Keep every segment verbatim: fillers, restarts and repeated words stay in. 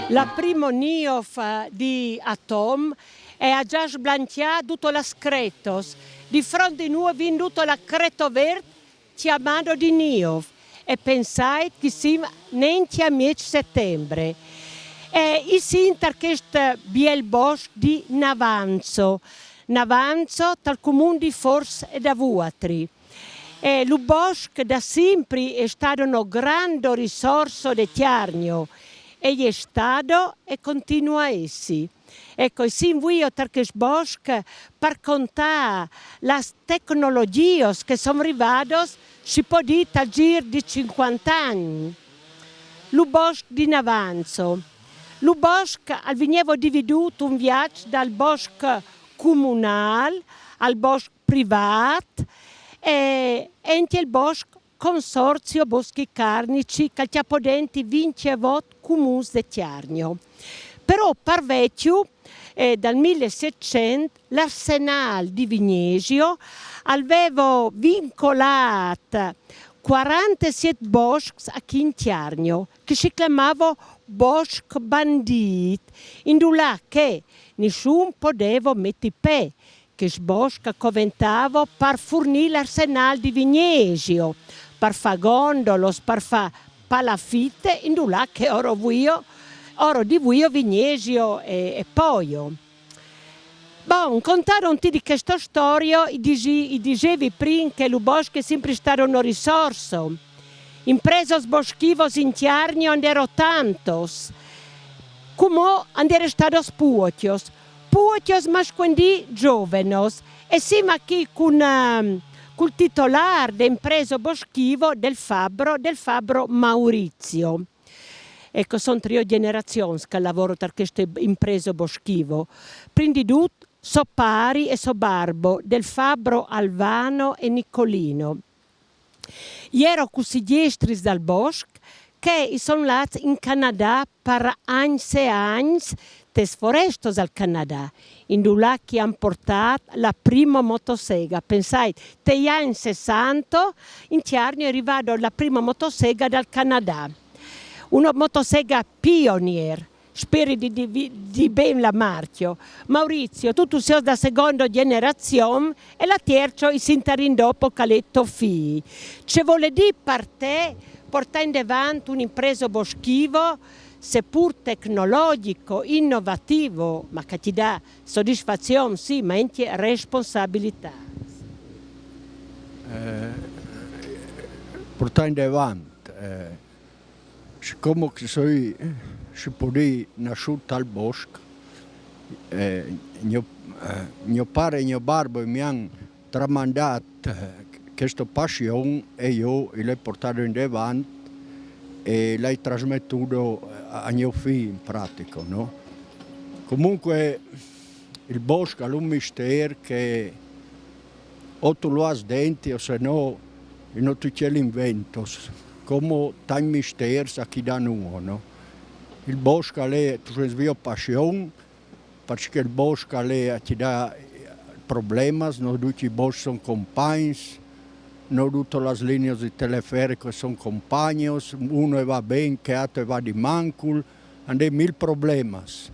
La primo niof di Atom e ha già sblancià duto las cretos. Di front di nô vin duto la creto vert, ciamado di niof. E pensait che sim nencja mieç setembre. E i sin tar chest biel bosc di Navanzo. Navanzo, tal comun di Fors e da Vuatri. E lu bosc da simpri è stado no grando risorso de Tiargno, e è stado e continua a essi. Eco, e sin vuio tar chest bosc par contà las tecnologios che son rivados, si pò dì, tal gir di cinquanta agn. Lu bosc di Navanzo. Lu bosc al vignevo dividût un viaç dal bosc comunâl al bosc privât e, e ancje il bosc Consorzio Boschi Carnici, che al cjapo denti vincjevot comuns de Tiargno. Però par vecju, eh, dal mil e setcent, l'arsenâl di Vignesio al vevo vincolât cuarantesiet boscs achì in Tiargno, che si clamavo bosc bandît, indulà che nissun podevo meti pè. Chest bosc al coventavo par furnî l'arsenâl di Vignesio, par fâ gondolos, par fâ palafite, indulà che oro vuio, oro di vuio Vignesio e, e Poio. Bon, contado un tî di chesto storio, i disi-, i disevi prin che lu bosc è simpri stado no risorso. Impresos boschivos in Tiargno and ero tantos, cumò and ere stados puocjos, puocjos ma scuendì giovenos, e sim achì cun, ehm, cul titolâr de impreso boschivo del fabbro, del fabbro Maurizio. Eco, son trio gjenerazions che al lavoro tar cheste impreso boschivo. Prin di dut, so pari e so barbo, del fabbro Alvano e Nicolino. I ero cussigjestris dal bosc che i son lâts in Canadà par agns e agns tes forestos al Canadà, indulà che i àn portât la primo motosega. Pensait, tai agns sessanta, in Tiargno e je rivado la primo motosega dal Canadà. Uno motosega Pioneer, speri di, di, di ben la marcjo. Maurizio, tu, tu seos da segondo gjenerazion e la tiercio i sin tarin dopo che al è to fi. Ce vole dî par te portâ indevant un impreso boschivo, sepur tecnologjico, innovativo, ma che ti dà sodisfazion, sì, ma ancje responsabilitât? Eh, portâ indevant, eh, Sicome che soi, si pò dî, nassût tal bosc, eh, gno, eh, gno pari e gno barbo mi àn tramandât, eh, chesto passion e jo i l'ai portado indevant e l'ai trasmetudo a, a gno fi in pratico, no? Comunque il bosc al è un mistîr che o tu lu âs denti, o se no, no tu ce l'inventos, come tancj mistîrs achì da nô, no? Il bosc al è, tu sês vio passion, parcè che il bosc al è, ti dà problemas, no ducj i boscs son compagns, no dutis las linias di teleferico son compagnos, uno e va ben, che altro e va di mancul, and è mil problemas.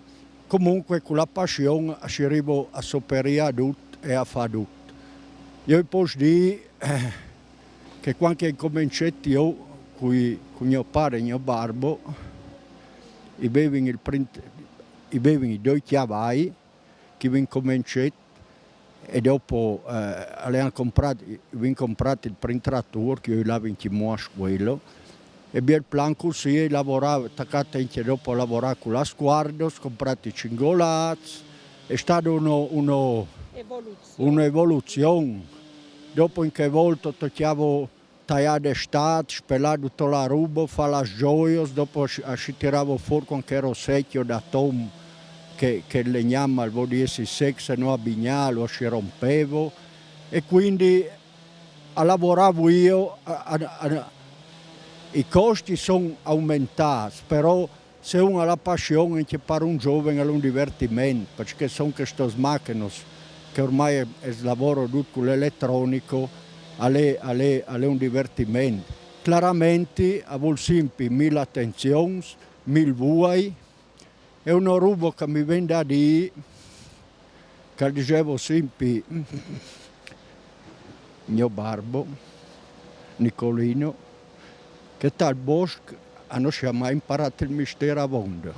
Comunque cu la passion si rivo a soperî a dut e a fâ dut. Jo i pues dî, eh, che cuant che i ai incomenciât jo cui, cun gno pari e gno barbo, i vevin il print-, i vevin i doi cjavai, che i vin incomenciât, e dopo, eh, a l'han comprât, i vin comprât il prin tratôr, che jo i lavi ancjemò a scuelo, e biel plan cussì, e i lavorava, tacât ancje dopo a lavorâ cu las cuardos, comprât i cingolâts, è stado uno, uno, evoluzion, uno evoluzion. Dopo in chê volte tocjavo taià de stât, spelâ duto la robo, fâ las gioios, dopo a sci tiravo fûr cuant che ero secjo da tom, che, che il legnam al vûl dî jessi sec, se no a bignâ, alore a sci rompevo, e cuindi a lavoravo jo, a, a, a, i costi a son aumentâts, però se un al à passion, ancje par un zovin al è un divertiment, parcè che a son chestos machinos che ormai al lavoro dut cul eletronico, al è, al è, al è un divertiment. Claramentri a vûl simpri mil atenzions, mil vuai, e una robo che mi ven da dî, che al disevo simpri gno barbo, Nicolino, che tal bosc a no si à mai imparât il mistîr a vonde.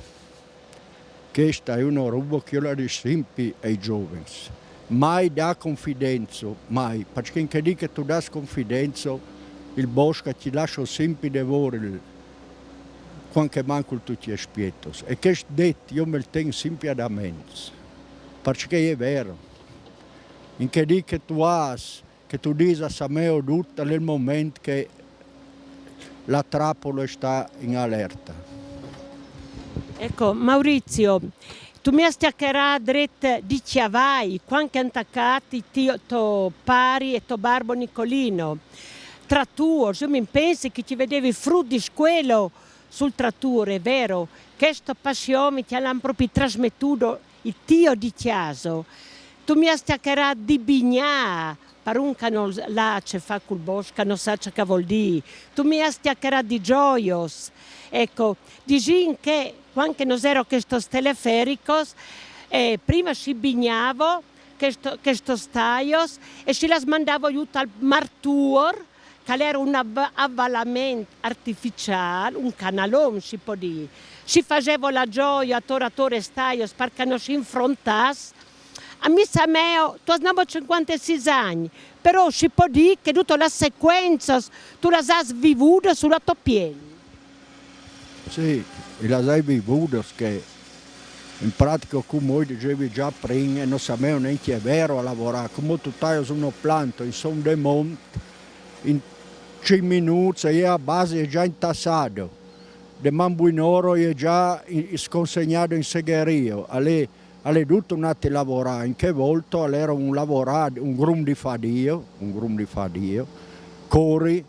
Chesta a è una robo che jo la dîs simpri ai zovins. Mai dâ confidenzo, mai, parcè che in chê dì che tu dâs confidenzo, il bosc a ti lassa simpri devôr il, cuant che mancul tu ti spietos. E chest det jo me'l ten simpri adaments, parcè che al è vêr. In chê dì che tu âs, che tu dîs a Sameo dut, al è il moment che la trapolo e sta in alerta. Eco, Maurizio, tu mi âs cjacarât dret di cjavai, cuant che a àn tacât i tio, to pari e to barbo Nicolino. Tratôrs, jo mi pensi che ti vedevi frut di scuelo sul tratôr, al è vêr, chesta passion ti la àn propit trasmetudo i tio di cjase. Tu mi âs cjacarât di bignâ, par un che nol à ce fâ cul bosc, che nol sa ce che al vûl dî. Tu mi âs cjacarât di gioios. Eco, disìn che cuant che no ero chestos telefericos, eh, prime si bignavo chesto, chestos taios e si las mandavo jù tal Martôr, che al ero un av-, avalament artificiâl, un canalon, si pues dî. Si fasevo la gioio ator ator lis taios par che no si infrontàs. A mi, Sameo, tu âs nomo cincuantesîs agns, però si pues dî che dutas las secuenças tu las âs vivudas su la tô piel. Sì, i las ai vivudas che in pratico, come o disevi za prime, no savevo nancje vêr a lavorâ, come tu taios una planta in son de mont, in cinc minûts e je a base, e je za intassado, deman buinoro e je za i-, consegnado in segherio, al è, al è dut un ati lavorâ, in chê volto al ero un lavorâ, un grum di fadijo, un grum di fadijo, cori,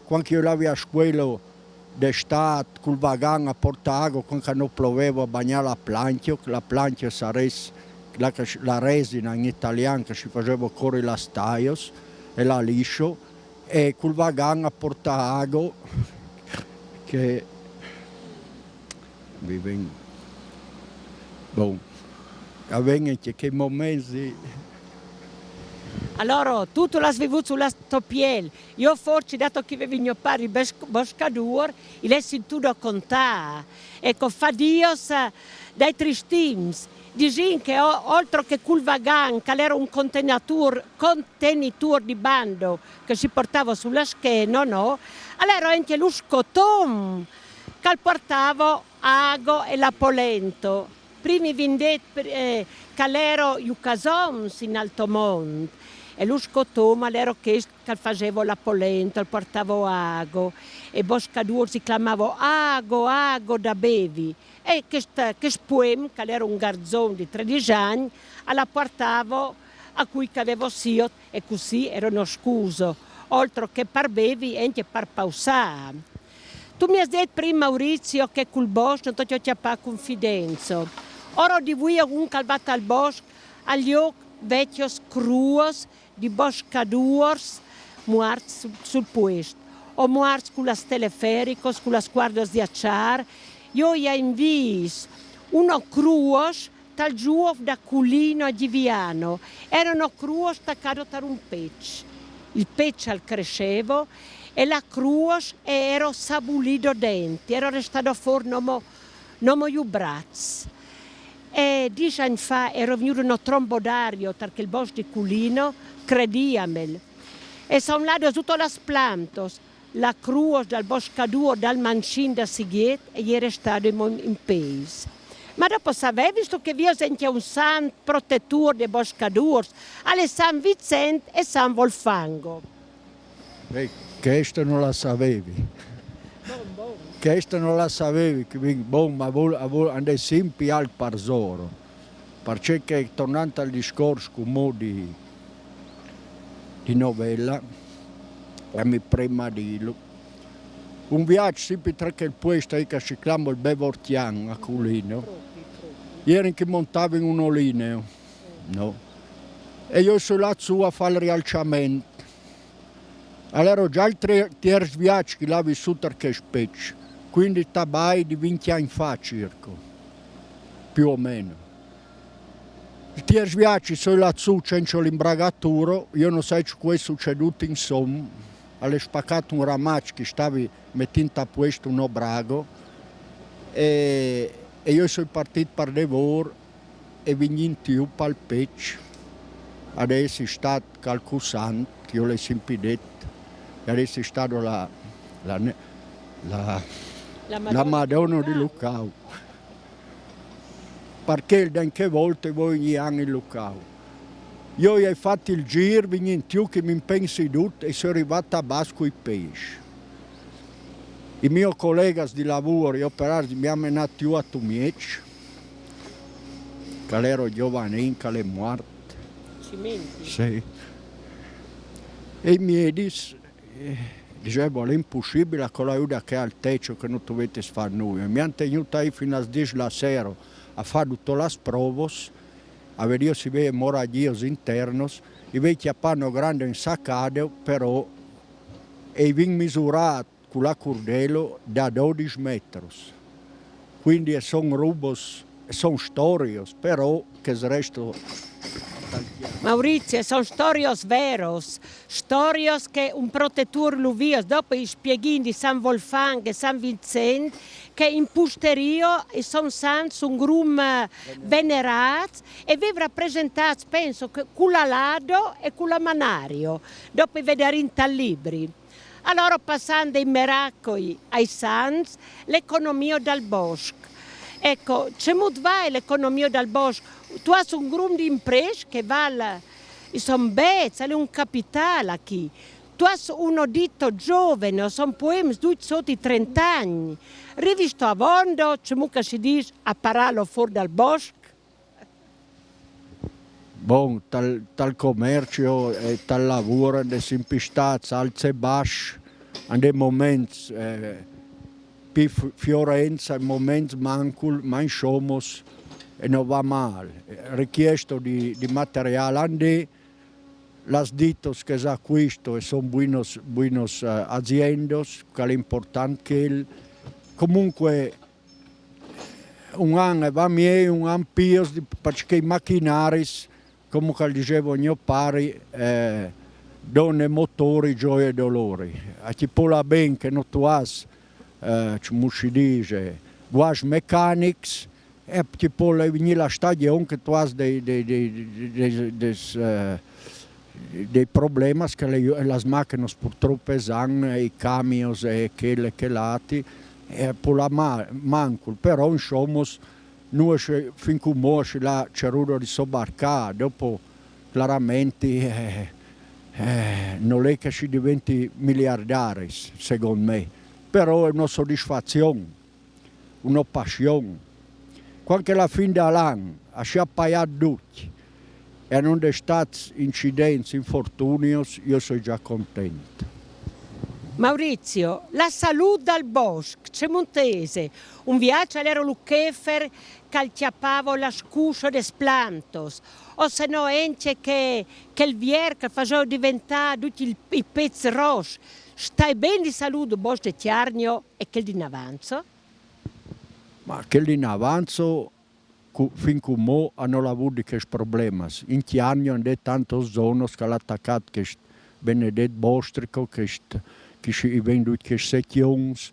cuant che jo o lavi a scuelo de Stât cul vagan a portâ ago, cuant che no plovevo, a bagnâ la plancjo, la plancjo e sarès la che s-, la resina in italian che si fasevo cori las taios e la lisso, e cul vagan a portâ ago che mi ven, bon, a ven ancje chei moments di... Alore, tu, tu lu âs vivût su la tô piel. Jo forsit, dato che o vevi gno pari bes-, boscadôr, i lu ai sintudo contâ. Eco, fadios, eh, dai triscj timps. Disìn che o-, oltro che cul vagan, che al ero un contenitôr, contenitôr di bando, che si portavo su la scheno, no? Al ero ancje lu scoton, che al portavo ago e la polento. Prime i vin det, eh, che al ero ju casons in alto mont, e lu scoton al ero chest che al fasevo la polento, al portavo ago, e i boscadôrs i clamavo: «Ago, ago da bevi!» E chest, chest puem, che al ero un garzon di tredis agns, al puartavo a cui che al vevo siot, e cussì ero no scuso, oltro che par bevi, ancje par pausâ. Tu mi âs det prime, Maurizio, che cul bosc no tu âs cjapât confidenzo. Oro di vuio un che al va tal bosc al jôt vecjos cruos di boscadôrs muarts sul, sul puest, o muarts cu las telefericos, cu las cuardos di açâr. Jo i ai in vîst uno cruos tal zûf da Culino a Giviano, ero no cruos tacado tar un peç. Il peç al cressevo e la cruos e ero sabulido dentri, ero restado fûr nomo, nomo ju braçs. E dîs agns fa ero vignudo no trombo d'ario tar chel bosc di Culino, crediamel. E a son lados dutos las plantos, la cruos dal boscadôr dal Mancin da Sighiet e je restado in, in peis. Ma dopo savevistu che o vês ancje un sant protetôr dai boscadôrs, al è San Vicent e San Volfango? Eco. Cheste no la savevi. Cheste no la savevi, che vin, bon, ma vol, a vol andè simpi al parsoro. Parcè che, tornant al discors cumò di, di novela, e mi prema dilo. Un viaç simpi tra chel puest che si clama il Bevortian a Culino. Ierin che montavin uno lineo, no? E jo soi là su a fà il rialçament. Alora già il tre-, tierç viaç che l'ha vissù tar chest peç, quindi tabai di vinti agn fa circo, più o meno. Il tierç viaç soi là su cencio l'imbragaturo, jo no sai ce che è sucedut, insom, al è spacat un ramaç che stavi metint a puest uno brago e, e jo soi partit par devor e vignint jù pal peç, ad essi stat calcussant, che jo l'hai simpi det, che ad essi stado la, la, ne- la, la Madonna di Lucau. Parcè che da in chê volta voi ogni an in Lucau. Jo i ai fat il gîr, vignint jù che mi impensi dut e soi rivat a bas cui peis. I mio colegas di lavur, i operaris, mi han menat jù a Tumieç, che al ero giovanin, che al è muart. Cimenti. Sì. E i miedis, eh, disevo, al è impussibil a colâ jù da chê altece che no tu vetis fat nuio. Mi han tegnût fin a las dîs la sero a fâ dutos las provos, a vedê se i veve emorragios internos, i veve cjapât no grando insacado, però, e i vin misurât cu la curdelo da dodis metros. Quindi a son robos, a son storios, però che al resto... Maurizio, a son storios veros, storios che un protetôr lu vios, dopo i spieghìn di San Volfang e San Vincent, che in pusterio a son sants un grum, eh, venerâts e vêf rapresentâts, penso, che cu l'alado e cu la manario. Dopo i vedarìn tal libri. Alora, passant dai meracoi ai sants, l'economio dal bosc. Eco, cemût vae l'economio dal bosc? Tu âs un grum di imprescj che val, i son bêçs, al è un capitâl chi. Tu âs uno dito gioveno, a son poems ducj sot i trent'agns. Rivistu avondo, cemût che si dîs, a parâlu fûr dal bosc? Bon, tal, tal comercio e tal lavôr and è simpi stâts alts e bascj, and è moments, eh, pi f-, fiorents, moments mancul, ma insomos, e no va mâl. Richiesto di, di materiâl and è, las ditos che s'acuisto e son buinos, buinos, eh, aziendos, che al è important chel. Comunque, un an e va miei, un an pios, di, parcè che i machinaris, come che al disevo gno pari, eh, done motori, gioie e dolori. A ti pol lâ ben che no tu âs, eh, cemût si dîs, guasts mecanics, e ti pol vignî la stagjon che tu âs dai, dai, dai, dai, dai, eh, dai problemas che le, las machinos purtrop a àn, i camions e chel e chel ati, e pol lâ ma-, mancul, però insomos, nô si, fin cumò si l'à cerudo di sobarcâ, dopo claramenti, eh, eh, nol è che si diventi miliardaris, secont me, però a è una sodisfazion, una passion. Cuant che a la fin dal an a si à paiât ducj e a no 'nd è stâts incidents, infortunios, jo o soi za content. Maurizio, la salût dal bosc, cemût ise? Un viaç al ero lu chefer che al cjapavo la scusso des plantos, o se no encje che, chel vier che al faseva deventâ ducj i, i pets ros. Staie ben di salût il bosc de Cjargno e chel di Navanzo? Ma chel di Navanzo, cu-, fin cumò a nol à vût di chescj problemas. In Cjargno a 'nd è tantos zonos che al à tacât chest benedet bostrico, chest, che si, i ven ducj chescj secjons,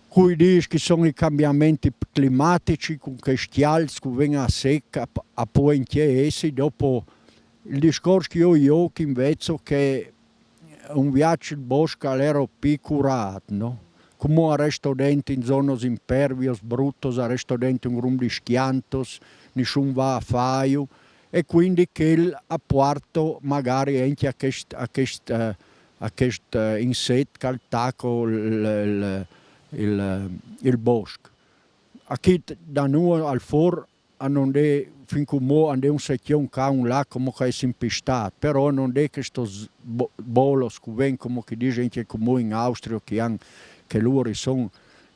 cui dîs che a son i cambiaments climatics, cun chescj cjalts, cui ven a sec, a p-, a pol encje jessi, dopo il discors che jo, jo, che invezit che un viaç il bosc al ero pi curât, no? Cumò a resto dentri in zonos impervios, brutos, a resto dentri un grum di scjantos, nissun va a fâju, e quindi chel a puarto magari encje a chest, a chest, eh, a chest, eh, inset che al taco il, il, il, il bosc. A chi da nô al for a no 'nd è, fin cumò a 'nd è un secjon ca, un là, cumò che a è simpri stât, però a no 'nd è chestos bo-, bolos, cumò che i dîs ancje cumò in Austria, che a àn, che lôr a son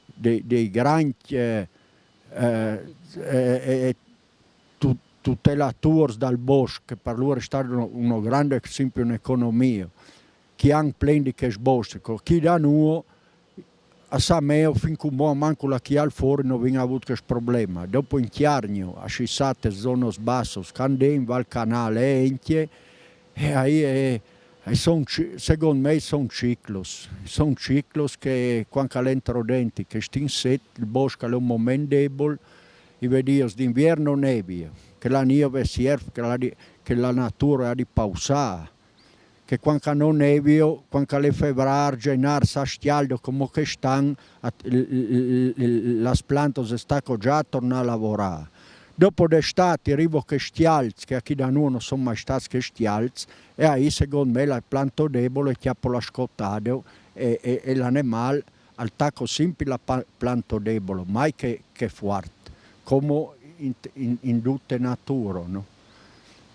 dai, dai grancj, eh, eh, eh, eh, tu-, tutelatôrs dal bosc, che par lôr al è stât uno, uno grant, simpri un'economia, che a àn plen di chescj boscs, eco, chi da nô, a Sameo fin cumò, mancul a chi al for, no vin vût chest probleme. Dopo in Cjargno, a Scissate, zonos bassos, ca 'nd è, in Val Canâl ancje, e a è, a è, a son ci-, secont me a son ciclos, a son ciclos che cuant che al entro dentri chest inset, il bosc al è un moment debol, i vedìos d'invier nevie, che la nieve e sierf, che la di-, che la nature e à di pausâ, che cuant che no nevio, cuant che al è Fevrâr, Zenâr, sa scjaldo cumò chest an, a-, l-, l-, l-, l-, las plantos e staco za a tornâ a lavorâ. Dopo d'Estât a rivo chescj cjalts, che a chi da nô no son mai stâts chescj cjalts, e a è, secont me, la planto debolo e cjapo la scotado, e, e, e l'anemâl al taco simpri la pa-, planto debolo, mai che, che fuart, cumò in, in, in dute naturo, no?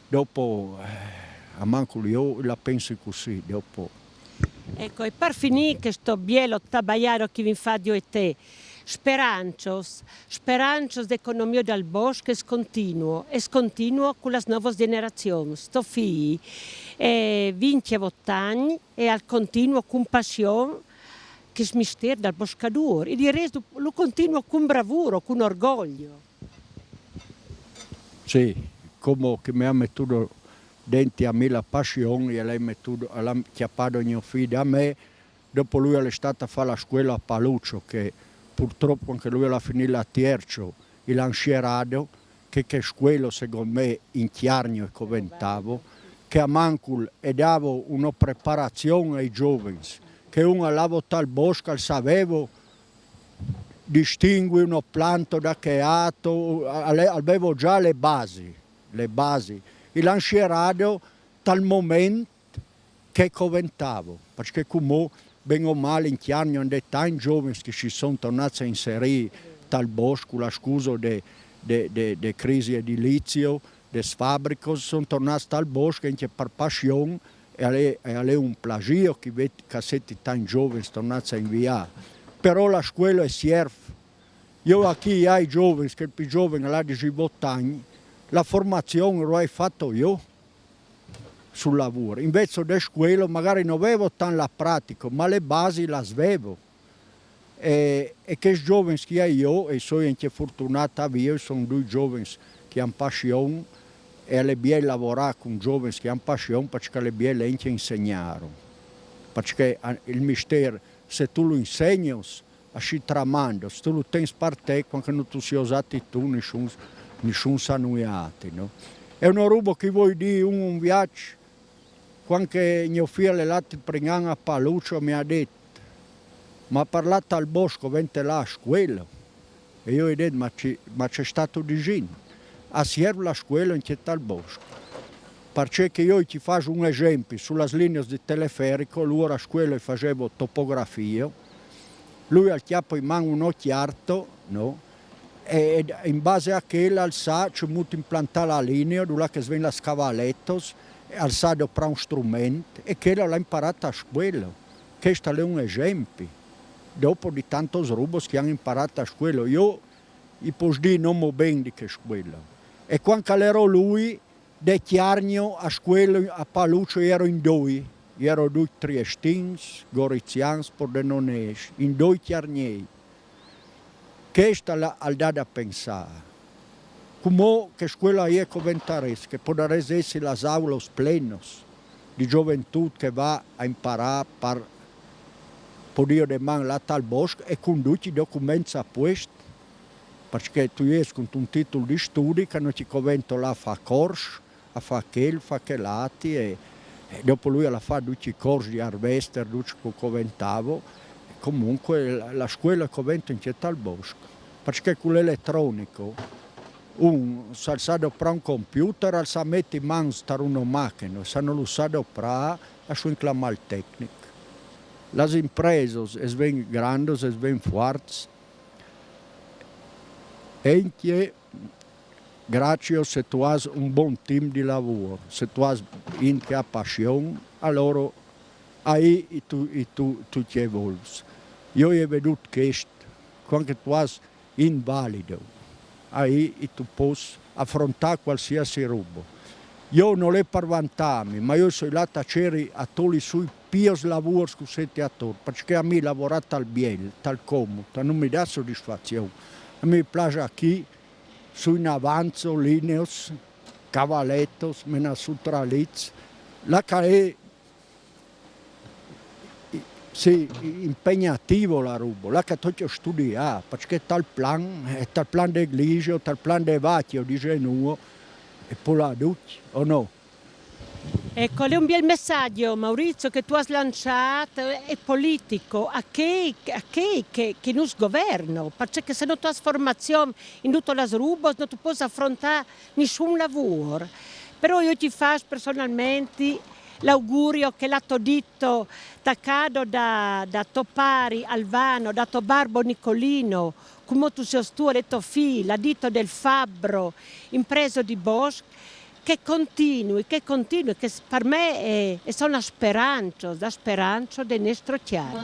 Dopo, eh, almancul jo la pensi cussì, dopo. Eco, e par finî chesto bielo tabaiado che i vin fat jo e te, sperancios, sperancios de economio dal bosc, e scontinuo, e scontinuo cu las novas gjenerazions, to fi, eh, al à vincjevot agns, e al continua cun passion chest mistîr dal boscadôr, e di rest lu continua cun bravuro, cun orgoglio. Sì, cumò che mi à metût dentri a mi la passion, e l'à metût, l'à cjapado gno fi da me, dopo lui al è stât a fâ la scuelo a Palucio, che purtrop cuant che lui al à finît la tierço, i l'àn sierado, che, che scuelo, secont me, in Cjargno e coventavo, che almancul e davo uno preparazion ai zovins, che un al lavo tal bosc, al savevo distingui uno planto da chê ato, al, al vevo za le basi, le basi. I l'àn sierado tal moment che coventavo, parcè che cumò, ben o mâl, in Cjargno a 'nd è tancj zovins che si son tornâts a inserî tal bosc cu la scuso de, de, de, de crisi edilizio, des fabricos, son tornâts tal bosc ancje par passion, e al è, e al è un plasio che i ved, che a seti tancj zovins tornâts a inviâ. Però la scuelo e sierf. Jo achì ai zovins, che il plui zoven al à disevot agns, la formazion lu ai fato jo sul lavôr. Invezit de scuelo magari no vevo tant la pratico, ma le basi las vevo. E, e chescj zovins che i ai jo, e soi ancje fortunât a vêju, a son doi zovins che a àn passion, e al è biel lavorâ cun zovins che a àn passion, parcè che al è biel ancje insegnâ. Parcè che, eh, il mistîr, se tu lu insegnos, a si tramando, se tu lu tens par te, cuant che no tu si usât tu, nissun, nissun sa nuiâti, no? E uno robo che i voi dî, un, un viaç, cuant che gno fi al è lât il prin an a Palucio, mi à dit: «Ma par lâ tal bosc covente lâ a scuelo.» E jo i ai dit: «Ma ce, ma ce stâstu disint? A sierv la scuelo ancje tal bosc.» Parcè che jo ti fâs un esempi, su las linios di teleferico, lôr a scuelo i fasevo topografio, lui al cjapo in man uno cjarto, no? E, e in base a chel al sa cemût implantâ la linio, dulà che a ven las cavaletos, e al sa doprâ un strument, e chel al à imparât a scuelo. Chest al è un esempi. Dopo di tantos robos che a àn imparât a scuelo. Jo i pues dî nomo ben di chê scuelo. E cuant che al ero lui, de Cjargno a scuelo a Palucio i ero in doi, i ero doi triestins, gorizians, pordenonês, in doi cjargnei. Chest al, al dà da pensâ. Cumò chê scuelo e coventarès, che podarès jessi las aulos plenos di zoventût che e va a imparâ par podê doman lâ tal bosc e cun ducj i documents a puest, parcè che tu jes cuntun titul di studi che no ti covento lâ a fâ cors, a fâ chel, fâ chel âti, e, e dopo lui al à fat ducj i cors di harvester, ducj che coventavo, e comunque la, la scuelo e covento ancje tal bosc, parcè che cul eletronico un, se al sa doprâ un computer, al sa meti in man tar uno machino, se no lu sa doprâ, a soi inclamâ il tecnic. Las impresas es ven grandas, es ven fuarts, e enquie gracias se tu has un bon tim di lavoro, se tu has in che ha passion, allora ahí e tu, e tu, tu ti evolvs. Io ho vedut quest, quando tu has invalido, ahí e tu pos affrontar qualsiasi roba. Io non è per vantarmi, ma io sono là a cercare a toli sui pios lavori che senti attorno, perché a me lavorare tal biel, tal comodo, non mi dà soddisfazione. A me piace qui, su in avanzo, lineos, cavaletos, mena su traliz, là che è sì, impegnativo la roba, là che tocca studiare, perché tal plan, è tal plan de Gligio, tal plan de Vacchio, dice nuo, e poi la duci, o no? Ecco, è un bel messaggio, Maurizio, che tu hai lanciato, è politico, a chi, a chi che, che non governo, perché se non tu hai formazione in tutte le robe, non tu puoi affrontare nessun lavoro. Però io ti faccio personalmente l'augurio che l'atto detto taccado da, da to pari Alvano, da to barbo Nicolino, come tu sei tu e to figli, l'ha detto del fabbro, impreso di Bosc, che continui, che continui, che per me è, è una speranza, la speranza del nostro chiaro.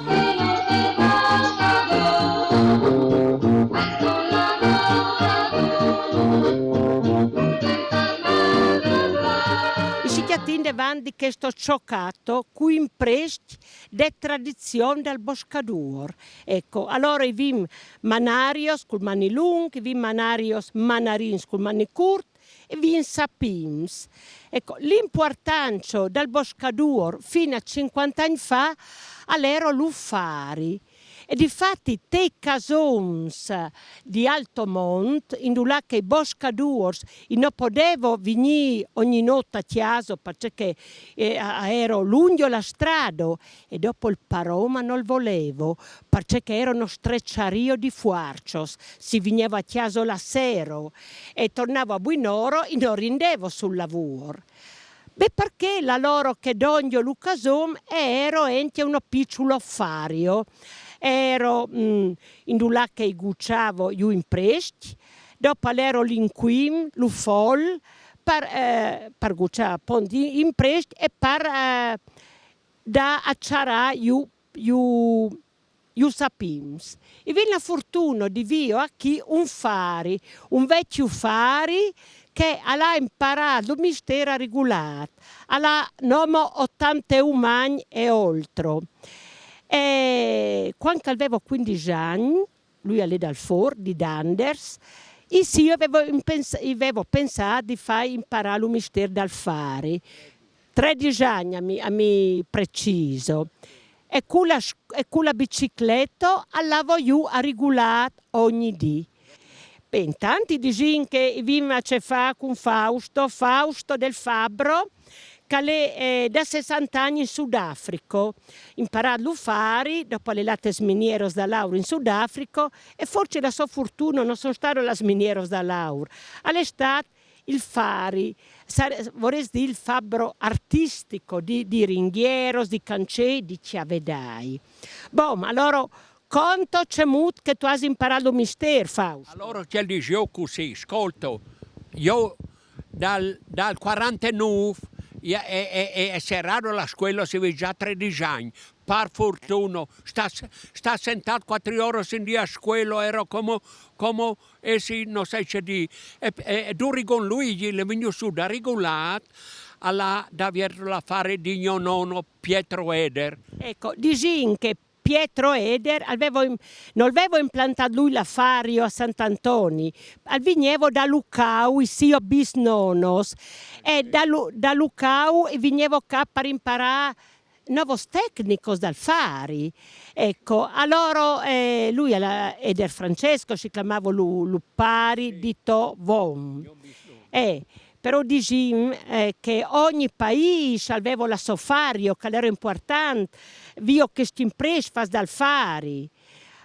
E si chiattinde avanti questo ciocato, cui imprest de tradizione dal boscadur. Ecco, allora i vim manarios col manilung, i vim manarios manarins col manicurt, e vin sapims. Ecco, l'importanza dal boscadur fino a cinquanta anni fa all'ero l'uffari. E difatti te casons di Alto Mont, in là che i boscadurs i non podevo venire ogni notte a chiaso perché eh, ero lungo la strada e dopo il paroma non volevo perché che erano strecciario di fuarcios, si veniva a chiaso la sero e tornavo a buinoro e non rindevo sul lavoro. Beh, perché la loro che dongio Lucasum ero anche uno piccolo fario, ero mm, in là che guciavo io in presti, dopo l'ero l'inquim, l'ufol, per, eh, per guciare appunto in presti e per eh, da acciarà io, io, io sapims. E vin la fortuna di vio a chi un fari, un vecchio fari che l'ha imparato il mistero regolare, l'ha nomo ottantaun anni e oltre. E quando avevo quindici anni, lui è dal For, di Danders, e sì, io avevo, impens- avevo pensato di far imparare il mistero dal fari. Tredici anni a mi, a mi preciso. E con la, e con la bicicletta andavo io a regolare ogni dì. Beh, in tanti dicono che viveva a che fa con Fausto, Fausto del Fabbro, che è eh, da sessanta anni in Sudafrica, imparato l'uffari, dopo le lates minieros da Lauro in Sudafrica, e forse la sua fortuna non sono state le minieros da Lauro, è stato il fari, vorrei dire il fabbro artistico di, di ringhieros, di cancei, di chiavedai. Bon, allora conto cemut che tu hai imparato il mistero, Fausto. Allora che dicevo così, ascolto, io dal, dal quarantanove e, e, e, e serrato la scuola, si vede già tredici anni, per fortuna, sta, sta sentato quattro ore in dia a scuola, ero come, come e sì, non sai che di, e, e, e Durigon Luigi le vegno su da Regulat, alla da vierlo l'affare di mio nonno Pietro Eder. Ecco, disin che Pietro Eder avevo, non avevo implantato lui l'affario a Sant'Antoni, al vignevo da Lucau, i sio bisnonos, e da, da Lucau vignevo qua per imparare novos tecnicos dal fari. Ecco, allora eh, lui era, ed er Francesco, si chiamava lu, lu pari di to von. Eh, però disim eh, che ogni paese aveva la so fario, che era importante, vio che stimpress fas dal fari.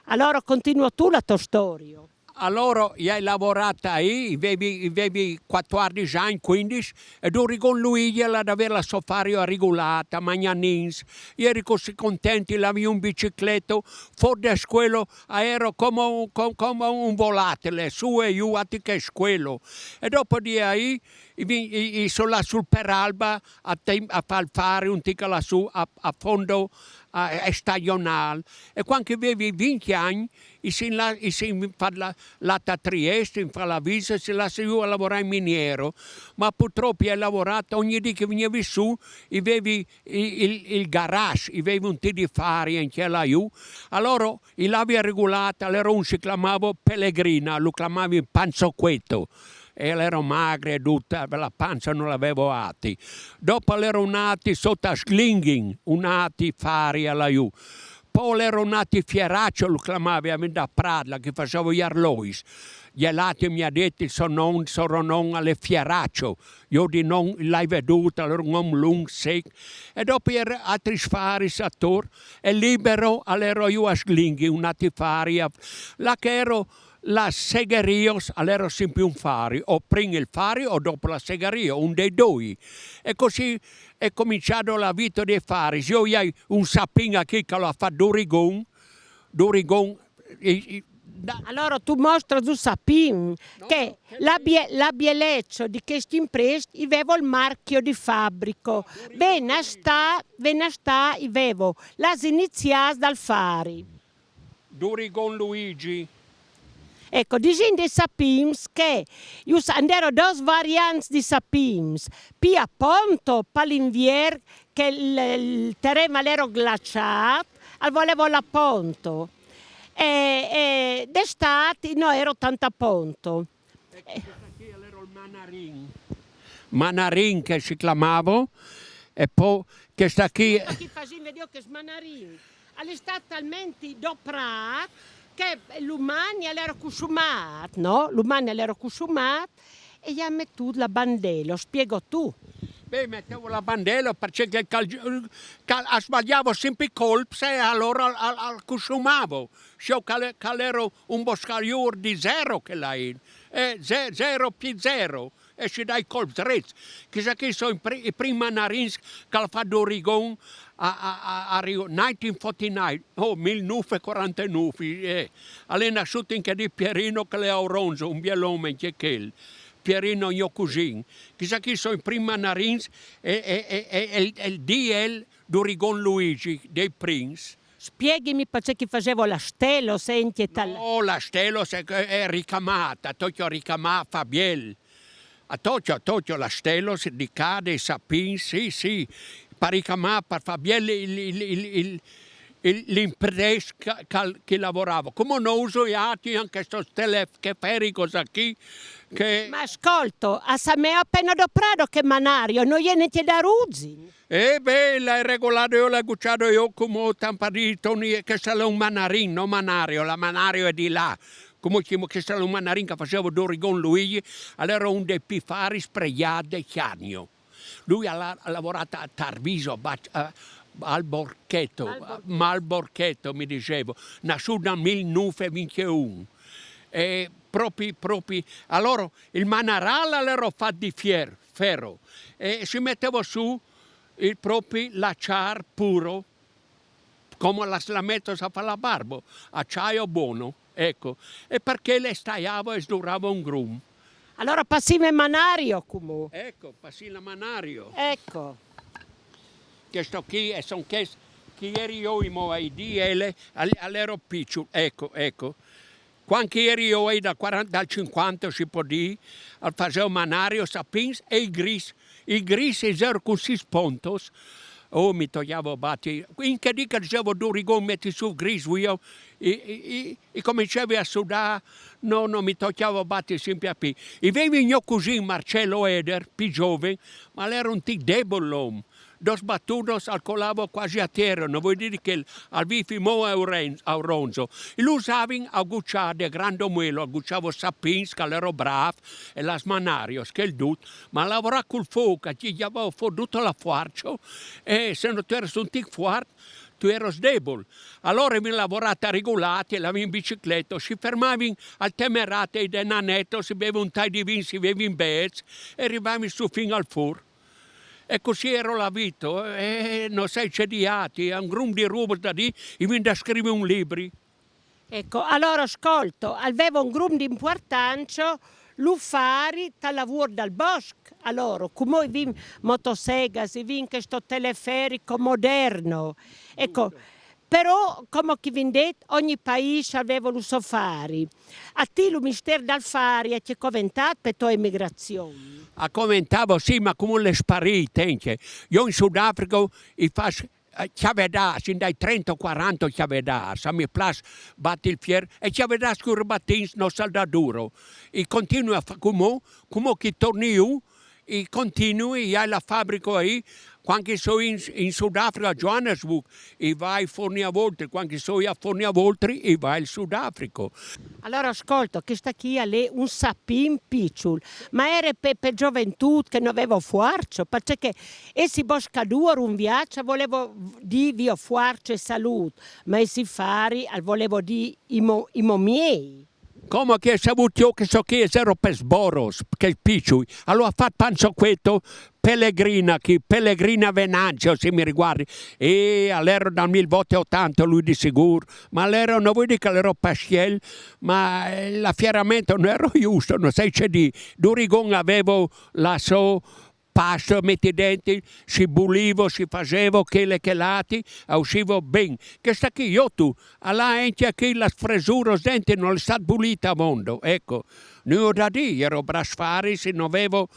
Allora continua tu la tua storia. Alora i ai lavorà ahi, i vevi, i vevi quatuardici agn, cuindis, e Durigon Luigi al à da vê la sô faria rigulata, magnanins. I eri cussì contenti, l'avi un bicicleto, fôr de scuelo, a ero come un, com-, come un volatile, su e jù, ati che scuelo. E dopo di ahi, i, vi- i, i so là sul Peralba a, tem- a fâ il fari, un tic lassù a, a fondo, a, a stagionâl. E cuant che i vevi vinti agn, i sin là, i sin fat la, lât a Trieste, in fat la visa, si lassa jù a lavorâ in miniero. Ma purtrop i ai lavorât, ogni dì che vignevi su, i vevi il, il, il garage, i vevi un tic di fari ancje là jù. Alora i l'avi rigulât, alora un si clamavo Pellegrina, lu clamavi Panzocueto. E al ero magri e dut, la panza no l'avevo ati. Dopo al ero nati sot a Slinghin, un ati fari là jù. Po al ero nati Fieracio, lu clamavi, a vin da Prât, là che i faseva i arlois. Gjelati mi à dit, il so non, il so ronon al è Fieracio. Jo di non l'ai vedût, al ero un om lunc, sec. E dopo i ero atris faris ator, e Libero al ero jù a Slinghin, un ati fari, a- là che ero la Segherio, al ero simpri un fari, o prin il fari o dopo la Segherio, un dei doi. E cussì è cominciado la vita dei faris. Jo i ai un sapin achì che lu à fat Durigon, Durigon, i- i- da- Alora tu mostras un sapin che la bie- la bielecio di chest imprest i vevo il marchio di fabrico. Ven a stâ, ven a stâ, i vevo las iniziâls dal fari. Durigon Luigi. Eco, disìn dai sapins che jus- and ero dôs variants di sapins, pi a ponto pal invier che il, il teren al ero glaçât, al volevo la ponto. E, e d'estât no ero tant a ponto. Eco, chest achì al ero il manarin. Manarin che si clamavo, e po chest achì Chi fasìn vedê chest manarin? Al è stât talmenti doprât che l'umani al ero cusumât, no? L'umani al ero cusumât e i à metût la bandelo, spiego tu. Beh, metevo la bandelo parcè che, che, che a sbagliavo simpri i colps e alora al, al, al cusumavo. Sciò che al, che al ero un boscaiôr di zero che l'ai, eh, ze- zero pi zero, e si dà i colps drets. Chest achì son i pri- i prin manarins che al à fat Durigon a, a, a, a Rio, nineteen forty-nine, oh, mil nûf e cuarantenûf, eh. Al è nassût in chê dì Pierino che l'è a Auronzo, un biel om ancje chel. Pierino gno cusin. Chest achì son i prin manarins e, e, e, e, e il, e il D L Durigon Luigi, dei prins. Spieghimi parcè che i fasevo la stelo, senti e tal. No, la stelo se, è ricamata, tocca ricamâ, fâ biel. A tocca, a tocca la stelo se di cade, sapin, sì, sì. Par ricamâ, par fâ biel il, il, il, il, il, l'imprest che, che, che lavoravo. Come no uso i ati anche sto stele che ferico sa chi, che Ma ascolto, a sa me appena doprado che manario, no je nenti da ruzin. Eh beh, l'ai regolado jo, l'ai guciado jo come tampadito, chest al è un manarin, no manario, la manario è di là. Come chemo, chest al è un manarin che fasevo Durigon Luigi, al ero un dei pi faris pregiâts de Cjagno. Lui al à, al à lavorât a Tarviso, a Bac- a- al Borcheto, Malborcheto mi disevo, nassût nel mil nûf e vincjeun. E propi, propi, alora il manarâl al ero fat di fier, fero, e si metevo su il propi l'aciâr puro, come la slameto sa fa la barbo, aciaio buono, eco, e parcè le staiavo e sduravo un grum. Alora passime manario, cumò. Eco, passì la manario. Eco. Chesto chi, e son chest, chi eri jo, i mo ai dì, e le, al, al ero piçul, eco, eco. Cuant che eri jo, ai dal cuaranta, dal cincuanta, si pò dî, al faseo manario, sapins e i gris. I gris i zero cun sis pontos. Oh, mi tocavo bati. In che dì che disevo Durigon, meti su gris, jo, i, i, i, i comincevi a sudâ. No, no, mi tocavo bati simpri a pi. I vevi gno cusin Marcello Eder, pi zoven, ma al ero un tic debul l'om. Dôs batudos al colavo cuasi a tiero, no vol dî che al vifi mo a Auren- a Auronzo. I lu usavin a guciâ de grando muelo, al guciavo sapins, che al ero brâf, e las manarios, chel dut, ma a lavorâ cul fûc, che ti gjavavo fûr duto la fuarcio, e se no tu eras un tic fuart, tu eros debul. Alora i vin lavorât a Rigulât, i lavin in bicicleto, si fermavin al Temerate, i de Naneto, si bevin un tai di vin, si bevin bêçs, e rivavin su fin al fûr. E cussì ero lavito, e no sai ce di ati, a un grum di rubos da dì, i vin da scrivi un libri. Eco, alora scolto, al veva un grum di impuartancio lu fari tal lavôr dal bosc. Alora, cumò i vin motosegas, i vin chesto teleferico moderno. Eco, però, come che i vin det, ogni paîs al veva lu so fari. A ti lu mistîr dal fari al ti è coventât pe tô emigrazion? Al coventava, sì, ma cumò al è sparît, tenche. Jo in Sudafrico i fâs eh, cjavedâts, indai trenta o cuaranta cjavedâts, a mi plâs bati il fier, e cjavedâts cui rubatins no sal dà duro. I continui a fâ cumò, cumò che i torni jù, i continui, i ai la fabrico aì, cuant che i soi in, in Sudafrica, a Johannesburg, i vai a Forni a Voltri, cuant che i soi a Forni a Voltri, i vai al Sudafrico. Alora, scolto, chest chi al è un sapin piçul, ma al ere pe, pe zoventût che no vevo fuarcio, parcè che jessi boscadôr un viaç al volevo dî vio fuarcio e salût, ma jessi fari al volevo dî i mo-, i mo miei. Come che o ai savût jo che so chi, ero pes boros, che piçui. Alora o ai fat panzo cueto, Pellegrina chi, Pellegrina Venanzio, se mi riguardi. E al ero dal mil vot e otanta lui di sigûr, ma al ero, no vûl dî che al ero pastiel, ma, eh, l'afiaramento no ero just, no sai ce dî. Durigon al veva la so pasto, meti dentri, si bulivo, si fasevo chel e chel ati, e uscivo ben. Chesta chi, jo tu, al à ancje chi las fresuros dentri, no le è stât bulît a vondo, eco. No i ò da dî, i ero brâfs fari, se no vevo